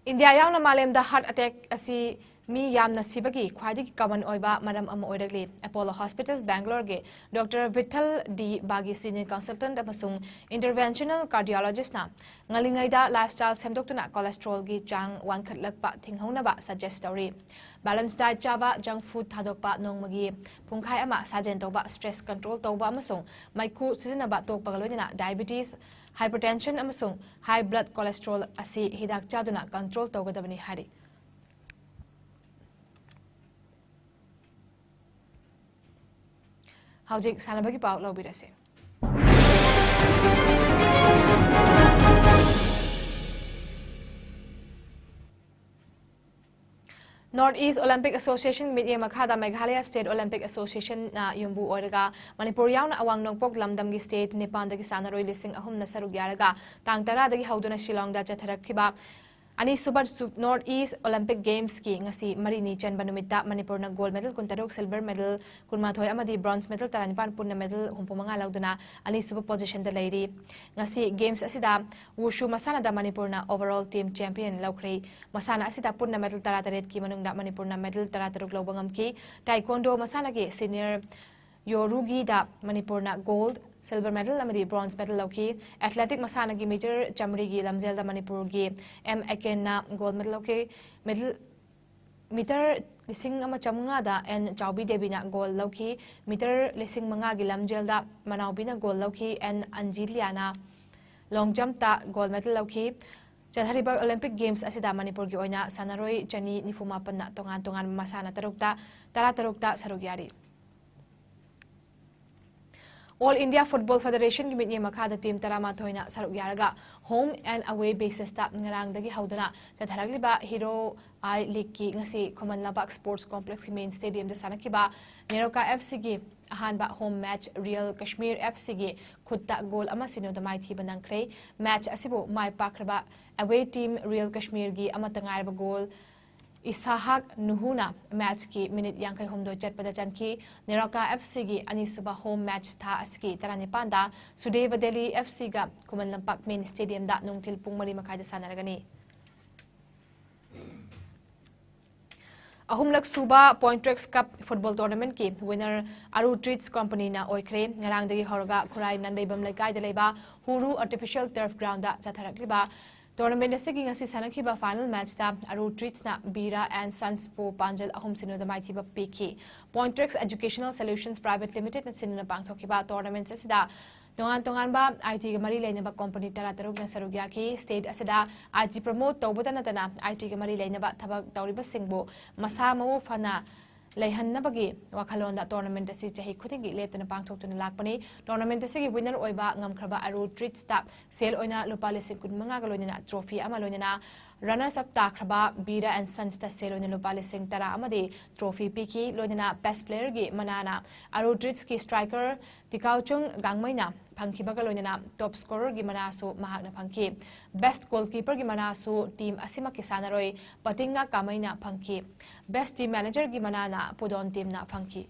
ꯏꯟꯗꯤꯌꯥ ꯌꯥꯎꯅ ꯃꯥꯂꯦꯝꯗ heart attack ꯑꯁꯤ ꯃꯤ ꯌꯥꯝꯅ ꯁꯤꯕꯒꯤ ꯈ꯭ꯋꯥꯏꯗꯒꯤ common ꯑꯣꯏꯕ ꯃꯔꯝ ꯑꯃ ꯑꯣꯏꯔꯛꯂꯤ꯫ Apollo Hospitals Bangaloreꯒꯤ Doctor Vithal D Bagi, senior consultant ꯑꯃꯁꯨꯡ interventional cardiologistꯅ ꯉꯜꯂꯤꯉꯩꯗ lifestyle ꯁꯦꯝꯗꯣꯛꯇꯨꯅ cholesterolꯒꯤ ꯆꯥꯡ ꯋꯥꯡꯈꯠꯂꯛꯄ ꯊꯤꯡꯍꯧꯅꯕ suggest ꯇꯧꯔꯤ꯫ Balance diet ꯆꯥꯕ, junk food ꯊꯥꯗꯣꯛꯄ, ꯅꯣꯡꯃꯒꯤ ꯄꯨꯡꯈꯥꯏ ꯑꯃ ꯁꯥꯖꯦꯜ ꯇꯧꯕ, stress control ꯇꯧꯕ ꯑꯃꯁꯨꯡ ꯃꯩꯈꯨ ꯁꯤꯖꯤꯟꯅꯕ ꯇꯣꯛꯄꯒ ꯂꯣꯏꯅꯅ diabetes, hypertension ꯑꯃꯁꯨꯡ high blood cholesterol ꯑꯁꯤ ꯍꯤꯗꯥꯛ ꯆꯥꯗꯨꯅ control ꯇꯧꯒꯗꯕꯅꯤ ꯍꯥꯏꯔꯤ꯫ ꯍꯧꯖꯤꯛ ꯁꯥꯟꯅꯕꯒꯤ ꯄꯥꯎ ꯂꯧꯕꯤꯔꯁꯤ꯫ North East Olympic Association ꯃꯤꯠꯌꯦꯡ ꯃꯈꯥꯗ Meghalaya State Olympic Associationꯅ ꯌꯨꯝꯕꯨ ꯑꯣꯏꯔꯒ ꯃꯅꯤꯄꯨꯔ ꯌꯥꯎꯅ ꯑꯋꯥꯡ ꯅꯣꯡꯄꯣꯛ ꯂꯝꯗꯝꯒꯤ state ꯅꯤꯄꯥꯟꯗꯒꯤ ꯁꯥꯟꯅꯔꯣꯏ ꯂꯤꯁꯤꯡ ꯑꯍꯨꯝꯅ ꯁꯔꯨꯛ ꯌꯥꯔꯒ ꯇꯥꯡ ꯇꯔꯥꯗꯒꯤ ꯍꯧꯗꯨꯅ ꯁꯤꯂꯣꯡꯗ ꯆꯠꯊꯔꯛꯈꯤꯕ ꯑꯅꯤꯁꯨꯕ ꯁꯨ-, North East Olympic Gamesꯀꯤ ꯉꯁꯤ ꯃꯔꯤꯅꯤ ꯆꯟꯕ ꯅꯨꯃꯤꯠꯇ ꯃꯅꯤꯄꯨꯔꯅ gold medal ꯀꯨꯟꯇꯔꯨꯛ, silver medal ꯀꯨꯟꯃꯥꯊꯣꯏ ꯑꯃꯗꯤ bronze medal ꯇꯔꯥꯅꯤꯄꯥꯟ, ꯄꯨꯟꯅ medal ꯍꯨꯝꯐꯨꯃꯉꯥ ꯂꯧꯗꯨꯅ ꯑꯅꯤꯁꯨꯕ positionꯗ ꯂꯩꯔꯤ꯫ ꯉꯁꯤ games ꯑꯁꯤꯗ wushu ꯃꯁꯥꯟꯅꯗ ꯃꯅꯤꯄꯨꯔꯅ overall team champion ꯂꯧꯈ꯭ꯔꯦ꯫ ꯃꯁꯥꯟꯅ ꯑꯁꯤꯗ ꯄꯨꯟꯅ medal ꯇꯔꯥꯇꯔꯦꯠꯀꯤ ꯃꯅꯨꯡꯗ ꯃꯅꯤꯄꯨꯔꯅ medal ꯇꯔꯥꯇꯔꯨꯛ ꯂꯧꯕ ꯉꯝꯈꯤ꯫ Taekwondo ꯃꯁꯥꯟꯅꯒꯤ senior ꯌꯣꯔꯨꯒꯤꯗ ꯃꯅꯤꯄꯨꯔꯅ gold, silver medal ꯑꯃꯗꯤ bronze medal ꯂꯧꯈꯤ꯫ Athletic ꯃꯁꯥꯟꯅꯒꯤ meter ꯆꯥꯃꯔꯤꯒꯤ ꯂꯝꯖꯦꯜꯗ ꯃꯅꯤꯄꯨꯔꯒꯤ ꯑꯦꯝ ꯑꯦꯀꯦꯟꯅ gold medal ꯂꯧꯈꯤ꯫ Medal, meter ꯂꯤꯁꯤꯡ ꯑꯃ ꯆꯥꯃꯉꯥꯗ ꯑꯦꯟ ꯆꯥꯎꯕꯤ ꯗꯦꯕꯤꯅ gold ꯂꯧꯈꯤ꯫ Meter ꯂꯤꯁꯤꯡ ꯃꯉꯥꯒꯤ ꯂꯝꯖꯦꯜꯗ ꯃꯅꯥꯎꯕꯤꯅ gold ꯂꯧꯈꯤ, ꯑꯦꯟ ꯑꯟꯖꯤꯂꯤꯌꯥꯅ long jumpꯇ gold medal ꯂꯧꯈꯤ꯫ ꯆꯠꯊꯔꯤꯕ Olympic Games ꯑꯁꯤꯗ ꯃꯅꯤꯄꯨꯔꯒꯤ ꯑꯣꯏꯅ ꯁꯥꯟꯅꯔꯣꯏ ꯆꯅꯤ ꯅꯤꯐꯨ ꯃꯥꯄꯟꯅ ꯇꯣꯉꯥꯟ ꯇꯣꯉꯥꯟꯕ ꯃꯁꯥꯟꯅ ꯇꯔꯨꯛꯇ, ꯇꯔꯥꯇꯔꯨꯛꯇ ꯁꯔꯨꯛ ꯌꯥꯔꯤ꯫ All India Football Federationꯒꯤ ꯃꯤꯠꯌꯦꯡ ꯃꯈꯥꯗ team ꯇꯔꯥꯃꯥꯊꯣꯏꯅ ꯁꯔꯨꯛ ꯌꯥꯔꯒ home and away basisꯇ ꯉꯔꯥꯡꯗꯒꯤ ꯍꯧꯗꯨꯅ ꯆꯠꯊꯔꯛꯂꯤꯕ Hero I Leagueꯀꯤ ꯉꯁꯤ ꯈꯨꯃꯟ ꯂꯝꯄꯥꯛ Sports Complexꯀꯤ main stadiumꯗ ꯁꯥꯟꯅꯈꯤꯕ ꯅꯦꯔꯣꯀꯥ FCꯒꯤ ꯑꯍꯥꯟꯕ home match Real Kashmir FCꯒꯤ ꯈꯨꯠꯇ goal ꯑꯃ ꯁꯤꯅꯣꯗ ꯃꯥꯏꯊꯤꯕ ꯅꯪꯈ꯭ꯔꯦ꯫ Match ꯑꯁꯤꯕꯨ ꯃꯥꯏ ꯄꯥꯛꯈ꯭ꯔꯕ away team Real Kashmirꯒꯤ ꯑꯃꯠꯇ ꯉꯥꯏꯔꯕ goal ꯏꯁꯥꯍꯥꯛ ꯅꯨꯍꯨꯅ matchꯀꯤ minute ꯌꯥꯡꯈꯩꯍꯨꯝꯗꯣꯏ ꯆꯠꯄꯗ ꯆꯟꯈꯤ꯫ ꯅꯦꯔꯣꯀꯥ FCꯒꯤ ꯑꯅꯤꯁꯨꯕ home match ꯊꯥ ꯑꯁꯤꯒꯤ ꯇꯔꯥꯅꯤꯄꯥꯟꯗ ꯁꯨꯗꯦꯕ ꯗꯦꯜꯂꯤ FCꯒ ꯈꯨꯃꯟ ꯂꯝꯄꯥꯛ main stadiumꯗ ꯅꯨꯡꯊꯤꯜ ꯄꯨꯡ ꯃꯔꯤ ꯃꯈꯥꯏꯗ ꯁꯥꯟꯅꯔꯒꯅꯤ꯫ ꯑꯍꯨꯝꯂꯛ ꯁꯨꯕ Pointrex Cup football tournamentꯀꯤ winner Aru Treats companyꯅ ꯑꯣꯏꯈ꯭ꯔꯦ꯫ ꯉꯔꯥꯡꯗꯒꯤ ꯍꯧꯔꯒ ꯈꯨꯔꯥꯏ ꯅꯟꯗꯩꯕꯝ ꯂꯩꯀꯥꯏꯗ ꯂꯩꯕ ꯍꯨꯔꯨ artificial turf groundꯗ ꯆꯠꯊꯔꯛꯂꯤꯕ tournament ꯑꯁꯤꯒꯤ ꯉꯁꯤ ꯁꯥꯟꯅꯈꯤꯕ final matchꯇ Aru Treatsꯅ Bira and Sonsꯕꯨ ꯄꯥꯟꯖꯜ ꯑꯍꯨꯝ ꯁꯤꯅꯣꯗ ꯃꯥꯏꯊꯤꯕ ꯄꯤꯈꯤ꯫ Pointrex Educational Solutions Private Limitedꯅ ꯁꯤꯟꯗꯨꯅ ꯄꯥꯡꯊꯣꯛꯈꯤꯕ tournament ꯑꯁꯤꯗ ꯇꯣꯉꯥꯟ ꯇꯣꯉꯥꯟꯕ ITꯒ ꯃꯔꯤ ꯂꯩꯅꯕ company ꯇꯔꯥ ꯇꯔꯨꯛꯅ ꯁꯔꯨꯛ ꯌꯥꯈꯤ꯫ State ꯑꯁꯤꯗ IT promote ꯇꯧꯕꯇ ꯅꯠꯇꯅ ITꯒ ꯃꯔꯤ ꯂꯩꯅꯕ ꯊꯕꯛ ꯇꯧꯔꯤꯕꯁꯤꯡꯕꯨ ꯃꯁꯥ ꯃꯎ ꯐꯅ ꯂꯩꯍꯟꯅꯕꯒꯤ ꯋꯥꯈꯜꯂꯣꯟꯗ tournament ꯑꯁꯤ ꯆꯍꯤ ꯈꯨꯗꯤꯡꯒꯤ ꯂꯦꯞꯇꯅ ꯄꯥꯡꯊꯣꯛꯇꯨꯅ ꯂꯥꯛꯄꯅꯤ꯫ Tournament ꯑꯁꯤꯒꯤ winner ꯑꯣꯏꯕ ꯉꯝꯈ꯭ꯔꯕ Aru Treatsꯇ ꯁꯦꯜ ꯑꯣꯏꯅ ꯂꯨꯄꯥ ꯂꯤꯁꯤꯡ ꯀꯨꯟ ꯃꯉꯥꯒ ꯂꯣꯏꯅꯅ trophy ꯑꯃ, ꯂꯣꯏꯅꯅ runners up ꯇꯥꯈ꯭ꯔꯕ Bira and Sonsꯇ ꯁꯦꯜ ꯑꯣꯏꯅ ꯂꯨꯄꯥ ꯂꯤꯁꯤꯡ ꯇꯔꯥ ꯑꯃꯗꯤ trophy ꯄꯤꯈꯤ꯫ ꯂꯣꯏꯅꯅ best playerꯒꯤ ꯃꯅꯥꯅ Aru Treatsꯀꯤ striker ꯇꯤꯀꯥꯎꯆꯨꯡ ꯒꯥꯡꯃꯩꯅ ꯐꯪꯈꯤꯕꯒ ꯂꯣꯏꯅꯅ top scorerꯒꯤ ꯃꯅꯥꯁꯨ ꯃꯍꯥꯛꯅ ꯐꯪꯈꯤ꯫ Best goalkeeperꯒꯤ ꯃꯅꯥꯁꯨ team ꯑꯁꯤꯃꯛꯀꯤ ꯁꯥꯟꯅꯔꯣꯏ ꯄꯇꯤꯡꯒ ꯀꯥꯃꯩꯅ ꯐꯪꯈꯤ꯫ Best team managerꯒꯤ ꯃꯅꯥꯅ ꯄꯨꯗꯣꯟ teamꯅ ꯐꯪꯈꯤ꯫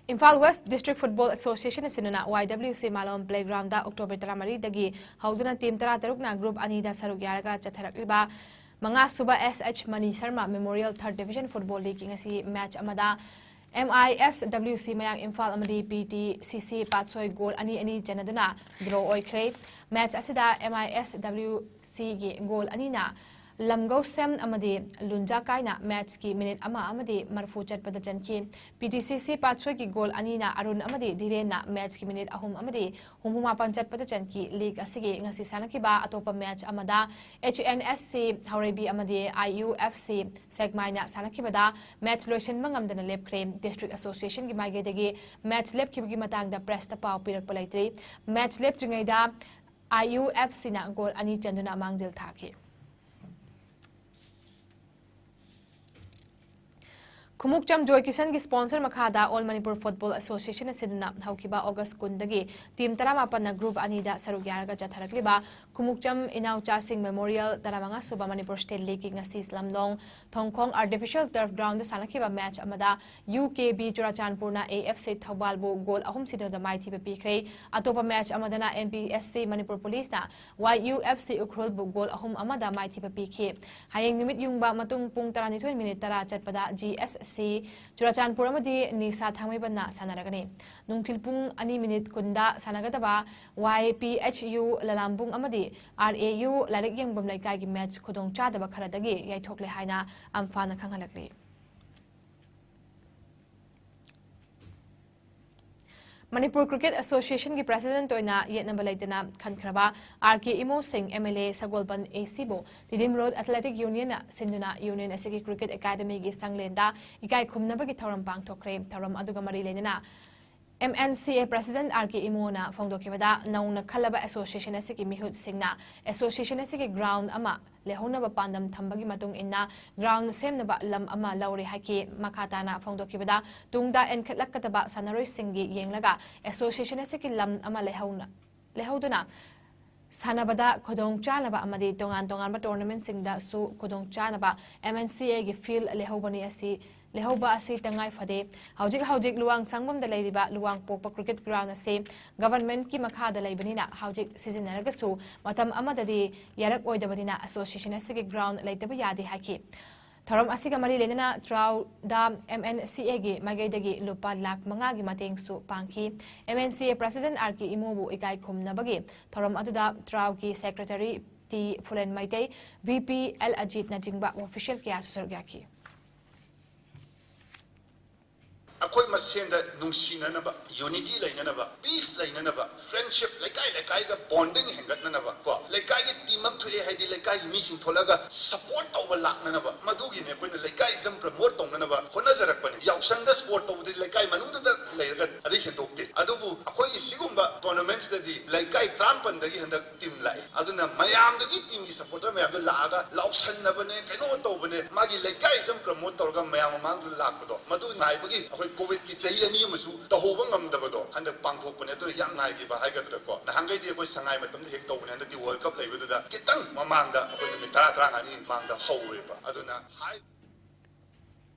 Imphal West District Football Association ꯑꯁꯤꯅꯅ YWC ꯃꯥꯂꯣꯝ playgroundꯗ October ꯇꯔꯥꯃꯔꯤꯗꯒꯤ ꯍꯧꯗꯨꯅ team ꯇꯔꯥꯇꯔꯨꯛꯅ group ꯑꯅꯤꯗ ꯁꯔꯨꯛ ꯌꯥꯔꯒ ꯆꯠꯊꯔꯛꯂꯤꯕ ꯃꯉꯥ ꯁꯨꯕ S H Mani Sharma Memorial Third Division Football Leagueꯀꯤ ꯉꯁꯤ match ꯑꯃꯗ MISWC ꯃꯌꯥꯡ ꯏꯝꯐꯥꯜ ꯑꯃꯗꯤ PTCC ꯄꯥꯠꯁꯣꯏ goal ꯑꯅꯤ ꯑꯅꯤ ꯆꯟꯅꯗꯨꯅ draw ꯑꯣꯏꯈ꯭ꯔꯦ꯫ Match ꯑꯁꯤꯗ MISWCꯒꯤ goal ꯑꯅꯤꯅ ꯂꯝꯒꯧꯁꯦꯝ ꯑꯃꯗꯤ ꯂꯨꯟꯖꯥꯀꯥꯏꯅ matchꯀꯤ minute ꯑꯃ ꯑꯃꯗꯤ ꯃꯔꯐꯨ ꯆꯠꯄꯗ ꯆꯟꯈꯤ꯫ PTCC ꯄꯥꯠꯁꯣꯏꯒꯤ goal ꯑꯅꯤꯅ ꯑꯔꯨꯟ ꯑꯃꯗꯤ ꯙꯤꯔꯦꯟꯅ matchꯀꯤ minute ꯑꯍꯨꯝ ꯑꯃꯗꯤ ꯍꯨꯝꯐꯨ ꯃꯥꯄꯟ ꯆꯠꯄꯗ ꯆꯟꯈꯤ꯫ League ꯑꯁꯤꯒꯤ ꯉꯁꯤ ꯁꯥꯟꯅꯈꯤꯕ ꯑꯇꯣꯞꯄ match ꯑꯃꯗ HNSC ꯍꯧꯔꯩꯕꯤ ꯑꯃꯗꯤ IUFC ꯁꯦꯛꯃꯥꯏꯅ ꯁꯥꯟꯅꯈꯤꯕꯗ match ꯂꯣꯏꯁꯤꯟꯕ ꯉꯝꯗꯅ ꯂꯦꯞꯈ꯭ꯔꯦ꯫ District Associationꯒꯤ ꯃꯥꯏꯀꯩꯗꯒꯤ match ꯂꯦꯞꯈꯤꯕꯒꯤ ꯃꯇꯥꯡꯗ pressꯇ ꯄꯥꯎ ꯄꯤꯔꯛꯄ ꯂꯩꯇ꯭ꯔꯤ꯫ Match ꯂꯦꯞꯇ꯭ꯔꯤꯉꯩꯗ IUFCꯅ goal ꯑꯅꯤ ꯆꯟꯗꯨꯅ ꯃꯥꯡꯖꯤꯜ ꯊꯥꯈꯤ꯫ ꯈꯨꯃꯨꯛꯆꯝ ꯖꯣꯏ ꯀꯤꯁꯟꯒꯤ sponsor ꯃꯈꯥꯗ All Manipur Football Association ꯑꯁꯤꯅ ꯍꯧꯈꯤꯕ August ꯀꯨꯟꯗꯒꯤ team ꯇꯔꯥꯃꯥꯄꯟꯅ group ꯑꯅꯤꯗ ꯁꯔꯨꯛ ꯌꯥꯔꯒ ꯆꯠꯊꯔꯛꯂꯤꯕ ꯈꯨꯃꯨꯛꯆꯝ ꯏꯅꯥꯎꯆꯥꯁꯤꯡ Memorial ꯇꯔꯥꯃꯉꯥ ꯁꯨꯕ Manipur State Leagueꯀꯤ ꯉꯁꯤ ꯂꯝꯂꯣꯡ ꯊꯣꯡꯈꯣꯡ Artificial Turf Groundꯗ ꯁꯥꯟꯅꯈꯤꯕ match ꯑꯃꯗ U K B ꯆꯨꯔꯥꯆꯥꯟꯄꯨꯔꯅ A F C ꯊꯧꯕꯥꯜꯕꯨ goal ꯑꯍꯨꯝ ꯁꯤꯅꯣꯗ ꯃꯥꯏꯊꯤꯕ ꯄꯤꯈ꯭ꯔꯦ꯫ ꯑꯇꯣꯞꯄ match ꯑꯃꯗꯅ M P S C Manipur Policeꯅ Y U F C ꯎꯈ꯭ꯔꯨꯜꯕꯨ goal ꯑꯍꯨꯝ ꯑꯃꯗ ꯃꯥꯏꯊꯤꯕ ꯄꯤꯈꯤ꯫ ꯍꯌꯦꯡ ꯅꯨꯃꯤꯠ ꯌꯨꯡꯕ ꯃꯇꯨꯡ ꯄꯨꯡ ꯇꯔꯥꯅꯤꯊꯣꯏ minute ꯇꯔꯥ ꯆꯠꯄꯗ G S C ꯆꯨꯔꯥꯆꯥꯟꯄꯨꯔ ꯑꯃꯗꯤ ꯅꯤꯁꯥ ꯊꯥꯡꯃꯩꯕꯟꯅ ꯁꯥꯟꯅꯔꯒꯅꯤ꯫ ꯅꯨꯡꯊꯤꯜ ꯄꯨꯡ ꯑꯅꯤ minute ꯀꯨꯟꯗ ꯁꯥꯟꯅꯒꯗꯕ Y P H U ꯂꯂꯥꯝꯕꯨꯡ ꯑꯃꯗꯤ R A U ꯂꯥꯏꯔꯤꯛ ꯌꯦꯡꯐꯝ ꯂꯩꯀꯥꯏꯒꯤ match ꯈꯨꯗꯣꯡꯆꯥꯗꯕ ꯈꯔꯗꯒꯤ ꯌꯩꯊꯣꯛꯂꯦ ꯍꯥꯏꯅ ꯑꯝꯐꯥꯅ ꯈꯪꯍꯜꯂꯛꯂꯤ꯫ Manipur Cricket Associationꯒꯤ president ꯑꯣꯏꯅ ꯌꯦꯠꯅꯕ ꯂꯩꯇꯅ ꯈꯟꯈ꯭ꯔꯕ R K ꯏꯃꯣ ꯁꯤꯡ M L A Sagolband A Cꯕꯨ Tiddim Road Athletic Unionꯅ ꯁꯤꯟꯗꯨꯅ union ꯑꯁꯤꯒꯤ cricket academyꯒꯤ ꯁꯪꯂꯦꯟꯗ ꯏꯀꯥꯏ ꯈꯨꯝꯅꯕꯒꯤ ꯊꯧꯔꯝ ꯄꯥꯡꯊꯣꯛꯈ꯭ꯔꯦ꯫ ꯊꯧꯔꯝ ꯑꯗꯨꯒ ꯃꯔꯤ ꯂꯩꯅꯅ M N C A president R K ꯏꯃꯣꯅ ꯐꯣꯡꯗꯣꯛꯈꯤꯕꯗ, ꯅꯧꯅ ꯈꯜꯂꯕ association ꯑꯁꯤꯒꯤ ꯃꯤꯍꯨꯠꯁꯤꯡꯅ association ꯑꯁꯤꯒꯤ ground ꯑꯃ ꯂꯩꯍꯧꯅꯕ ꯄꯥꯟꯗꯝ ꯊꯝꯕꯒꯤ ꯃꯇꯨꯡ ꯏꯟꯅ ground ꯁꯦꯝꯅꯕ ꯂꯝ ꯑꯃ ꯂꯧꯔꯦ ꯍꯥꯏꯈꯤ꯫ ꯃꯈꯥ ꯇꯥꯅ ꯐꯣꯡꯗꯣꯛꯈꯤꯕꯗ, ꯇꯨꯡꯗ ꯏꯟꯈꯠꯂꯛꯀꯗꯕ ꯁꯥꯟꯅꯔꯣꯏꯁꯤꯡꯒꯤ ꯌꯦꯡꯂꯒ association ꯑꯁꯤꯒꯤ ꯂꯝ ꯑꯃ ꯂꯩꯍꯧꯅ-, ꯂꯩꯍꯧꯗꯨꯅ ꯁꯥꯟꯅꯕꯗ ꯈꯨꯗꯣꯡ ꯆꯥꯅꯕ ꯑꯃꯗꯤ ꯇꯣꯉꯥꯟ ꯇꯣꯉꯥꯟꯕ tournamentꯁꯤꯡꯗꯁꯨ ꯈꯨꯗꯣꯡ ꯆꯥꯅꯕ M N C Aꯒꯤ field ꯂꯩꯍꯧꯕꯅꯤ ꯑꯁꯤ ꯂꯩꯍꯧꯕ ꯑꯁꯤ ꯇꯉꯥꯏ ꯐꯗꯦ꯫ ꯍꯧꯖꯤꯛ ꯍꯧꯖꯤꯛ ꯂꯨꯋꯥꯡ ꯁꯪꯕꯝꯗ ꯂꯩꯔꯤꯕ ꯂꯨꯋꯥꯡꯄꯣꯛꯄ cricket ground ꯑꯁꯤ governmentꯀꯤ ꯃꯈꯥꯗ ꯂꯩꯕꯅꯤꯅ, ꯍꯧꯖꯤꯛ ꯁꯤꯖꯤꯟꯅꯔꯒꯁꯨ ꯃꯇꯝ ꯑꯃꯗꯗꯤ ꯌꯥꯔꯛꯑꯣꯏꯗꯕꯅꯤꯅ association ꯑꯁꯤꯒꯤ ground ꯂꯩꯇꯕ ꯌꯥꯗꯦ ꯍꯥꯏꯈꯤ꯫ ꯊꯧꯔꯝ ꯑꯁꯤꯒ ꯃꯔꯤ ꯂꯩꯅꯅ ꯇ꯭ꯔꯥꯎꯗ M N C Aꯒꯤ ꯃꯥꯏꯀꯩꯗꯒꯤ ꯂꯨꯄꯥ ꯂꯥꯈ ꯃꯉꯥꯒꯤ ꯃꯇꯦꯡꯁꯨ ꯄꯥꯡꯈꯤ꯫ M N C A president R K ꯏꯃꯣꯕꯨ ꯏꯀꯥꯏ ꯈꯨꯝꯅꯕꯒꯤ ꯊꯧꯔꯝ ꯑꯗꯨꯗ ꯇ꯭ꯔꯥꯎꯒꯤ secretary T ꯐꯨꯂꯦꯟ Meitei, V P L ꯑꯖꯤꯠꯅꯆꯤꯡꯕ official ꯀꯌꯥꯁꯨ ꯁꯔꯨꯛ ꯌꯥꯈꯤ꯫ ꯑꯩꯈꯣꯏ ꯃꯁꯦꯟꯗ ꯅꯨꯡꯁꯤꯅꯅꯕ, unity ꯂꯩꯅꯅꯕ, peace ꯂꯩꯅꯅꯕ, friendship, ꯂꯩꯀꯥꯏ ꯂꯩꯀꯥꯏꯒ bonding ꯍꯦꯟꯒꯠꯅꯅꯕ ꯀꯣ, ꯂꯩꯀꯥꯏꯒꯤ team ꯑꯃ ꯊꯣꯛꯑꯦ ꯍꯥꯏꯗꯤ ꯂꯩꯀꯥꯏꯒꯤ ꯃꯤꯁꯤꯡ ꯊꯣꯛꯂꯒ support ꯇꯧꯕ ꯂꯥꯛꯅꯅꯕ, ꯃꯗꯨꯒꯤꯅꯦ ꯑꯩꯈꯣꯏꯅ ꯂꯩꯀꯥꯏꯁꯦ promote ꯇꯧꯅꯅꯕ ꯍꯣꯠꯅꯖꯔꯛꯄꯅꯤ꯫ ꯌꯥꯎꯁꯪꯗ sport ꯇꯧꯕꯗꯤ ꯂꯩꯀꯥꯏ ꯃꯅꯨꯡꯗꯨꯗ ꯂꯩꯔꯒ ꯑꯗꯩ ꯍꯦꯟꯗꯣꯛꯇꯦ꯫ ꯑꯗꯨꯕꯨ ꯑꯩꯈꯣꯏ ꯁꯤꯒꯨꯝꯕ ꯇꯣꯔꯅꯥꯃꯦꯟꯁꯤꯗꯗꯤ ꯂꯩꯀꯥꯏ ꯇꯔꯥꯃꯥꯄꯟꯗꯒꯤ ꯍꯟꯗꯛ ꯇꯤꯝ ꯂꯥꯛꯑꯦ꯫ ꯑꯗꯨꯅ ꯃꯌꯥꯝꯗꯨꯒꯤ ꯇꯤꯝꯒꯤ ꯁꯄꯣꯔꯇꯔ ꯃꯌꯥꯝꯗꯣ ꯂꯥꯛꯑꯒ ꯂꯥꯎꯁꯟꯅꯕꯅꯦ, ꯀꯩꯅꯣ ꯇꯧꯕꯅꯦ, ꯃꯥꯒꯤ ꯂꯩꯀꯥꯏꯁꯦ ꯑꯃ ꯄ꯭ꯔꯃꯣꯠ ꯇꯧꯔꯒ ꯃꯌꯥꯝ ꯃꯃꯥꯡꯗ ꯂꯥꯛꯄꯗꯣ, ꯃꯗꯨ ꯉꯥꯏꯕꯒꯤ ꯑꯩꯈꯣꯏ ꯀꯣꯚꯤꯗꯀꯤ ꯆꯍꯤ ꯑꯅꯤ ꯑꯃꯁꯨ ꯇꯧꯍꯧꯕ ꯉꯝꯗꯕꯗꯣ ꯍꯟꯗꯛ ꯄꯥꯡꯊꯣꯛꯄꯅꯦ꯫ ꯑꯗꯨꯅ ꯌꯥꯝ ꯉꯥꯏꯈꯤꯕ ꯍꯥꯏꯒꯗ꯭ꯔꯥꯀꯣ꯫ ꯅꯍꯥꯟꯈꯩꯗꯤ ꯑꯩꯈꯣꯏ ꯁꯉꯥꯏ ꯃꯇꯝꯗ ꯍꯦꯛ ꯇꯧꯕꯅꯦ, ꯍꯟꯗꯛꯇꯤ ꯋꯥꯔꯜ ꯀꯞ ꯂꯩꯕꯗꯨꯗ ꯈꯤꯇꯪ ꯃꯃꯥꯡꯗ, ꯑꯩꯈꯣꯏ ꯅꯨꯃꯤꯠ ꯇꯔꯥ, ꯇꯔꯥꯃꯉꯥꯅꯤ ꯃꯃꯥꯡꯗ ꯍꯧꯋꯦꯕ꯫ ꯑꯗꯨꯅ ꯍꯥꯏ-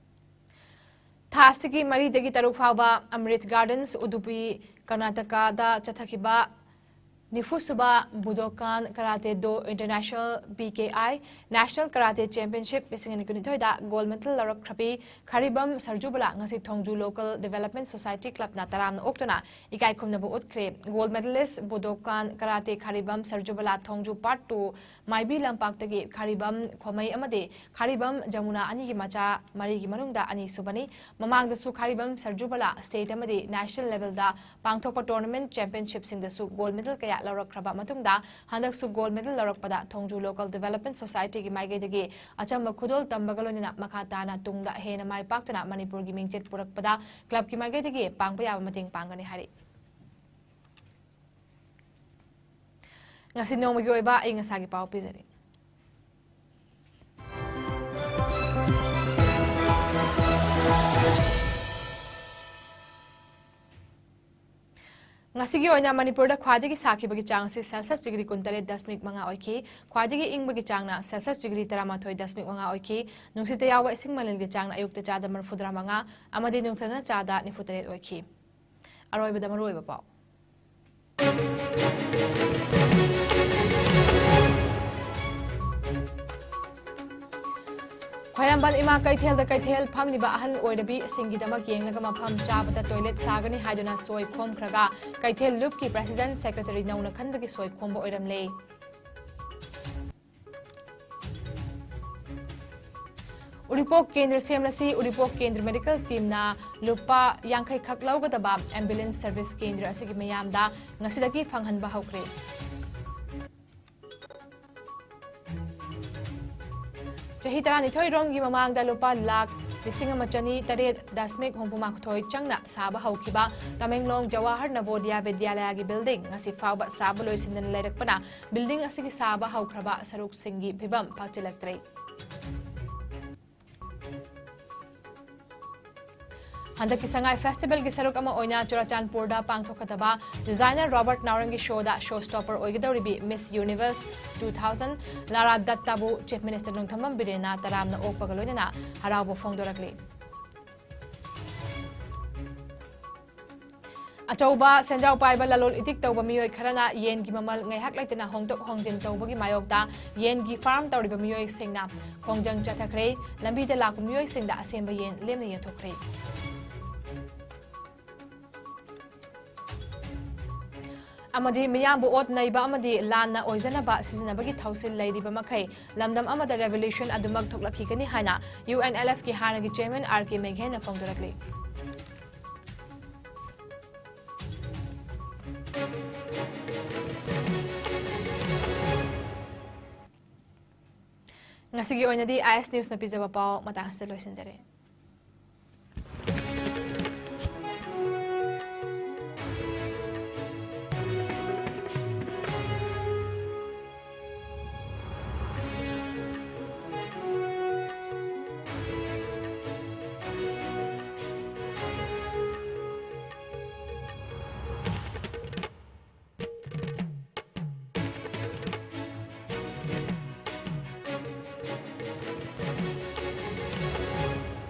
ꯊꯥ ꯑꯁꯤꯒꯤ ꯃꯔꯤꯗꯒꯤ ꯇꯔꯨꯛ ꯐꯥꯎꯕ ꯑꯃ꯭ꯔꯤꯠ ꯒꯥꯔꯗꯟꯁ, ꯎꯗꯨꯄꯤ, ꯀꯔꯅꯥꯇꯀꯥꯗ ꯆꯠꯊꯈꯤꯕ ꯅꯤꯐꯨꯁꯨꯕ ꯕꯨꯗꯣꯀꯥꯟ ꯀꯔꯥꯇꯦ ꯗꯣ ꯏꯟꯇꯔꯅꯦꯁꯅꯦꯜ, ꯕꯤ ꯀꯦ ꯑꯥꯏ, ꯅꯦꯁꯅꯦꯜ ꯀꯔꯥꯇꯦ ꯆꯦꯝꯄꯤꯌꯟꯁꯤꯞ ꯂꯤꯁꯤꯡ ꯑꯅꯤ ꯀꯨꯟꯅꯤꯊꯣꯏꯗ ꯒꯣꯜꯗ ꯃꯦꯗꯜ ꯂꯧꯔꯛꯈ꯭ꯔꯕꯤ ꯈꯥꯔꯤꯕꯝ ꯁꯔꯖꯨꯕꯂꯥ ꯉꯁꯤ ꯊꯣꯡꯖꯨ ꯂꯣꯀꯦꯜ ꯗꯤꯕꯦꯂꯞꯃꯦꯟ ꯁꯣꯁꯥꯏꯇꯤ ꯀ꯭ꯂꯕꯅ ꯇꯔꯥꯝꯅ ꯑꯣꯛꯇꯨꯅ ꯏꯀꯥꯏ ꯈꯨꯝꯅꯕ ꯎꯠꯈ꯭ꯔꯦ꯫ ꯒꯣꯜꯗ ꯃꯦꯗꯂꯤꯁ ꯕꯨꯗꯣꯀꯥꯟ ꯀꯔꯥꯇꯦ ꯈꯥꯔꯤꯕꯝ ꯁꯔꯖꯨꯕꯂꯥ ꯊꯣꯡꯖꯨ ꯄꯥꯔꯠ ꯇꯨ ꯃꯥꯏꯕꯤ ꯂꯝꯄꯥꯛꯇꯒꯤ ꯈꯥꯔꯤꯕꯝ ꯈꯣꯃꯩ ꯑꯃꯗꯤ ꯈꯥꯔꯤꯕꯝ ꯖꯃꯨꯅꯥ ꯑꯅꯤꯒꯤ ꯃꯆꯥ ꯃꯔꯤꯒꯤ ꯃꯅꯨꯡꯗ ꯑꯅꯤꯁꯨꯕꯅꯤ꯫ ꯃꯃꯥꯡꯗꯁꯨ ꯈꯥꯔꯤꯕꯝ ꯁꯔꯖꯨꯕꯂꯥ ꯁ꯭ꯇꯦꯠ ꯑꯃꯗꯤ ꯅꯦꯁꯅꯦꯜ ꯂꯦꯚꯦꯜꯗ ꯄꯥꯡꯊꯣꯛꯄ ꯇꯣꯔꯅꯥꯃꯦꯟꯠ ꯆꯦꯝꯄꯤꯌꯟꯁꯤꯞꯁꯤꯡꯗꯁꯨ ꯒꯣꯜꯗ ꯃꯦꯗꯜ ꯀꯌꯥ ꯂꯧꯔꯛꯈ꯭ꯔꯕ ꯃꯇꯨꯡꯗ ꯍꯟꯗꯛꯁꯨ ꯒꯣꯜꯗ ꯃꯦꯗꯜ ꯂꯧꯔꯛꯄꯗ ꯊꯣꯡꯖꯨ ꯂꯣꯀꯦꯜ ꯗꯤꯕꯦꯂꯞꯃꯦꯟꯠ ꯁꯣꯁꯥꯏꯇꯤꯒꯤ ꯃꯥꯏꯀꯩꯗꯒꯤ ꯑꯆꯝꯕ ꯈꯨꯗꯣꯜ ꯇꯝꯕꯒ ꯂꯣꯏꯅꯅ ꯃꯈꯥ ꯇꯥꯅ ꯇꯨꯡꯗ ꯍꯦꯟꯅ ꯃꯥꯏ ꯄꯥꯛꯇꯨꯅ ꯃꯅꯤꯄꯨꯔꯒꯤ ꯃꯤꯡꯆꯠ ꯄꯨꯔꯛꯄꯗ ꯀ꯭ꯂꯕꯀꯤ ꯃꯥꯏꯀꯩꯗꯒꯤ ꯄꯥꯡꯕ ꯌꯥꯕ ꯃꯇꯦꯡ ꯄꯥꯡꯒꯅꯤ ꯍꯥꯏꯔꯤ꯫ ꯉꯁꯤ ꯅꯣꯡꯃꯒꯤ ꯑꯣꯏꯕ ꯑꯏꯪ ꯑꯁꯥꯒꯤ ꯄꯥꯎ ꯄꯤꯖꯔꯤ꯫ ꯉꯁꯤꯒꯤ ꯑꯣꯏꯅ ꯃꯅꯤꯄꯨꯔꯗ ꯈ꯭ꯋꯥꯏꯗꯒꯤ ꯁꯥꯈꯤꯕꯒꯤ ꯆꯥꯡ ꯑꯁꯤ ꯁꯦꯜꯁꯤꯌꯁ ꯗꯤꯒ꯭ꯔꯤ ꯀꯨꯟꯇꯔꯦꯠ ꯗꯁꯃꯤꯛ ꯃꯉꯥ ꯑꯣꯏꯈꯤ꯫ ꯈ꯭ꯋꯥꯏꯗꯒꯤ ꯏꯪꯕꯒꯤ ꯆꯥꯡꯅ ꯁꯦꯜꯁꯤꯌꯁ ꯗꯤꯒ꯭ꯔꯤ ꯇꯔꯥꯃꯥꯊꯣꯏ ꯗꯁꯃꯤꯛ ꯃꯉꯥ ꯑꯣꯏꯈꯤ꯫ ꯅꯨꯡꯁꯤꯠꯇ ꯌꯥꯎꯕ ꯏꯁꯤꯡ ꯃꯅꯤꯜꯒꯤ ꯆꯥꯡꯅ ꯑꯌꯨꯛꯇ ꯆꯥꯗ ꯃꯔꯤꯐꯨꯇꯔꯥ ꯃꯉꯥ ꯑꯃꯗꯤ ꯅꯨꯡꯊꯤꯜꯅ ꯆꯥꯗ ꯅꯤꯐꯨꯇꯔꯦꯠ ꯑꯣꯏꯈꯤ꯫ ꯑꯔꯣꯏꯕꯗ ꯃꯔꯨꯑꯣꯏꯕ ꯄꯥꯎ꯫ ꯈ꯭ꯋꯥꯏꯔꯝꯕꯟ ꯏꯃꯥ ꯀꯩꯊꯦꯜꯗ ꯀꯩꯊꯦꯜ ꯐꯝꯂꯤꯕ ꯑꯍꯜ ꯑꯣꯏꯔꯕꯤꯁꯤꯡꯒꯤꯗꯃꯛ ꯌꯦꯡꯂꯒ ꯃꯐꯝ ꯆꯥꯕꯗ ꯇꯣꯏꯂꯦꯠ ꯁꯥꯒꯅꯤ ꯍꯥꯏꯗꯨꯅ ꯁꯣꯏ ꯈꯣꯝꯈ꯭ꯔꯒ ꯀꯩꯊꯦꯜ ꯂꯨꯞꯀꯤ ꯄ꯭ꯔꯦꯁꯤꯗꯦꯟꯠ ꯁꯦꯀ꯭ꯔꯦꯇꯔꯤ ꯅꯧꯅ ꯈꯟꯕꯒꯤ ꯁꯣꯏ ꯈꯣꯝꯕ ꯑꯣꯏꯔꯝꯂꯦ꯫ ꯎꯔꯤꯄꯣꯛ ꯀꯦꯟꯗ꯭ꯔ ꯁꯦꯝꯂꯁꯤ꯫ ꯎꯔꯤꯄꯣꯛ ꯀꯦꯟꯗ꯭ꯔ ꯃꯦꯗꯤꯀꯦꯜ ꯇꯤꯝꯅ ꯂꯨꯄꯥ ꯌꯥꯡꯈꯩ ꯈꯛ ꯂꯧꯒꯗꯕ ꯑꯦꯝꯕꯨꯂꯦꯟꯁ ꯁꯔꯚꯤꯁ ꯀꯦꯟꯗ꯭ꯔ ꯑꯁꯤꯒꯤ ꯃꯤꯌꯥꯝꯗ ꯉꯁꯤꯗꯒꯤ ꯐꯪꯍꯟꯕ ꯍꯧꯈ꯭ꯔꯦ꯫ ꯆꯍꯤ ꯇꯔꯥꯅꯤꯊꯣꯏ ꯔꯣꯝꯒꯤ ꯃꯃꯥꯡꯗ ꯂꯨꯄꯥ ꯂꯥꯈ ꯂꯤꯁꯤꯡ ꯑꯃ ꯆꯅꯤ ꯇꯔꯦꯠ ꯗꯁꯃꯤꯛ ꯍꯨꯝꯐꯨ ꯃꯥꯊꯣꯏ ꯆꯪꯅ ꯁꯥꯕ ꯍꯧꯈꯤꯕ ꯇꯃꯦꯡꯂꯣꯡ ꯖꯋꯥꯍꯔ ꯅꯕꯣꯗꯤꯌꯥ ꯕꯤꯗ꯭ꯌꯥꯂꯌꯥꯒꯤ building ꯉꯁꯤ ꯐꯥꯎꯕ ꯁꯥꯕ ꯂꯣꯏꯁꯤꯟꯗꯅ ꯂꯩꯔꯛꯄꯅ building ꯑꯁꯤꯒꯤ ꯁꯥꯕ ꯍꯧꯈ꯭ꯔꯕ ꯁꯔꯨꯛꯁꯤꯡꯒꯤ ꯐꯤꯕꯝ ꯐꯥꯛꯆꯤꯜꯂꯛꯇ꯭ꯔꯦ꯫ ꯍꯟꯗꯛꯀꯤ ꯁꯉꯥꯏ festivalꯒꯤ ꯁꯔꯨꯛ ꯑꯃ ꯑꯣꯏꯅ ꯆꯨꯔꯥꯆꯥꯟꯄꯨꯔꯗ ꯄꯥꯡꯊꯣꯛꯀꯗꯕ designer ꯔꯣꯕꯔꯠ ꯅꯥꯎꯔꯦꯝꯒꯤ showꯗ show stopper ꯑꯣꯏꯒꯗꯧꯔꯤꯕꯤ Miss Universe two thousand Lara ꯗꯠꯇꯥꯕꯨ Chief Minister ꯅꯣꯡꯊꯣꯝꯕꯝ ꯕꯤꯔꯦꯟꯅ ꯇꯔꯥꯝꯅ ꯑꯣꯛꯄꯒ ꯂꯣꯏꯅꯅ ꯍꯔꯥꯎꯕ ꯐꯣꯡꯗꯣꯔꯛꯂꯤ꯫ ꯑꯆꯧꯕ ꯁꯦꯟꯖꯥꯎ ꯄꯥꯏꯕ ꯂꯂꯣꯟ ꯏꯇꯤꯛ ꯇꯧꯕ ꯃꯤꯑꯣꯏ ꯈꯔꯅ ꯌꯦꯟꯒꯤ ꯃꯃꯜ ꯉꯥꯏꯍꯥꯛ ꯂꯩꯇꯅ ꯍꯣꯡꯗꯣꯛ ꯍꯣꯡꯖꯤꯟ ꯇꯧꯕꯒꯤ ꯃꯥꯌꯣꯛꯇ ꯌꯦꯟꯒꯤ farm ꯇꯧꯔꯤꯕ ꯃꯤꯑꯣꯏꯁꯤꯡꯅ ꯈꯣꯡꯖꯪ ꯆꯠꯊꯈ꯭ꯔꯦ꯫ ꯂꯝꯕꯤꯗ ꯂꯥꯛꯄ ꯃꯤꯑꯣꯏꯁꯤꯡꯗ ꯑꯁꯦꯝꯕ ꯌꯦꯟ ꯂꯦꯝꯅ ꯌꯦꯟꯊꯣꯛꯈ꯭ꯔꯦ꯫ ꯑꯃꯗꯤ ꯃꯤꯌꯥꯝꯕꯨ ꯑꯣꯠ ꯅꯩꯕ ꯑꯃꯗꯤ ꯂꯥꯟꯅ ꯑꯣꯏꯖꯅꯕ ꯁꯤꯖꯤꯟꯅꯕꯒꯤ ꯊꯧꯁꯤꯜ ꯂꯩꯔꯤꯕ ꯃꯈꯩ ꯂꯝꯗꯝ ꯑꯃꯗ revolution ꯑꯗꯨꯃꯛ ꯊꯣꯛꯂꯛꯈꯤꯒꯅꯤ ꯍꯥꯏꯅ UNLFꯀꯤ ꯍꯥꯟꯅꯒꯤ chairman R K Meghena ꯐꯣꯡꯗꯣꯔꯛꯂꯤ꯫ ꯉꯁꯤꯒꯤ ꯑꯣꯏꯅꯗꯤ IS Newsꯅ ꯄꯤꯖꯕ ꯄꯥꯎ ꯃꯇꯥꯡ ꯑꯁꯤꯗ ꯂꯣꯏꯁꯤꯟꯖꯔꯦ꯫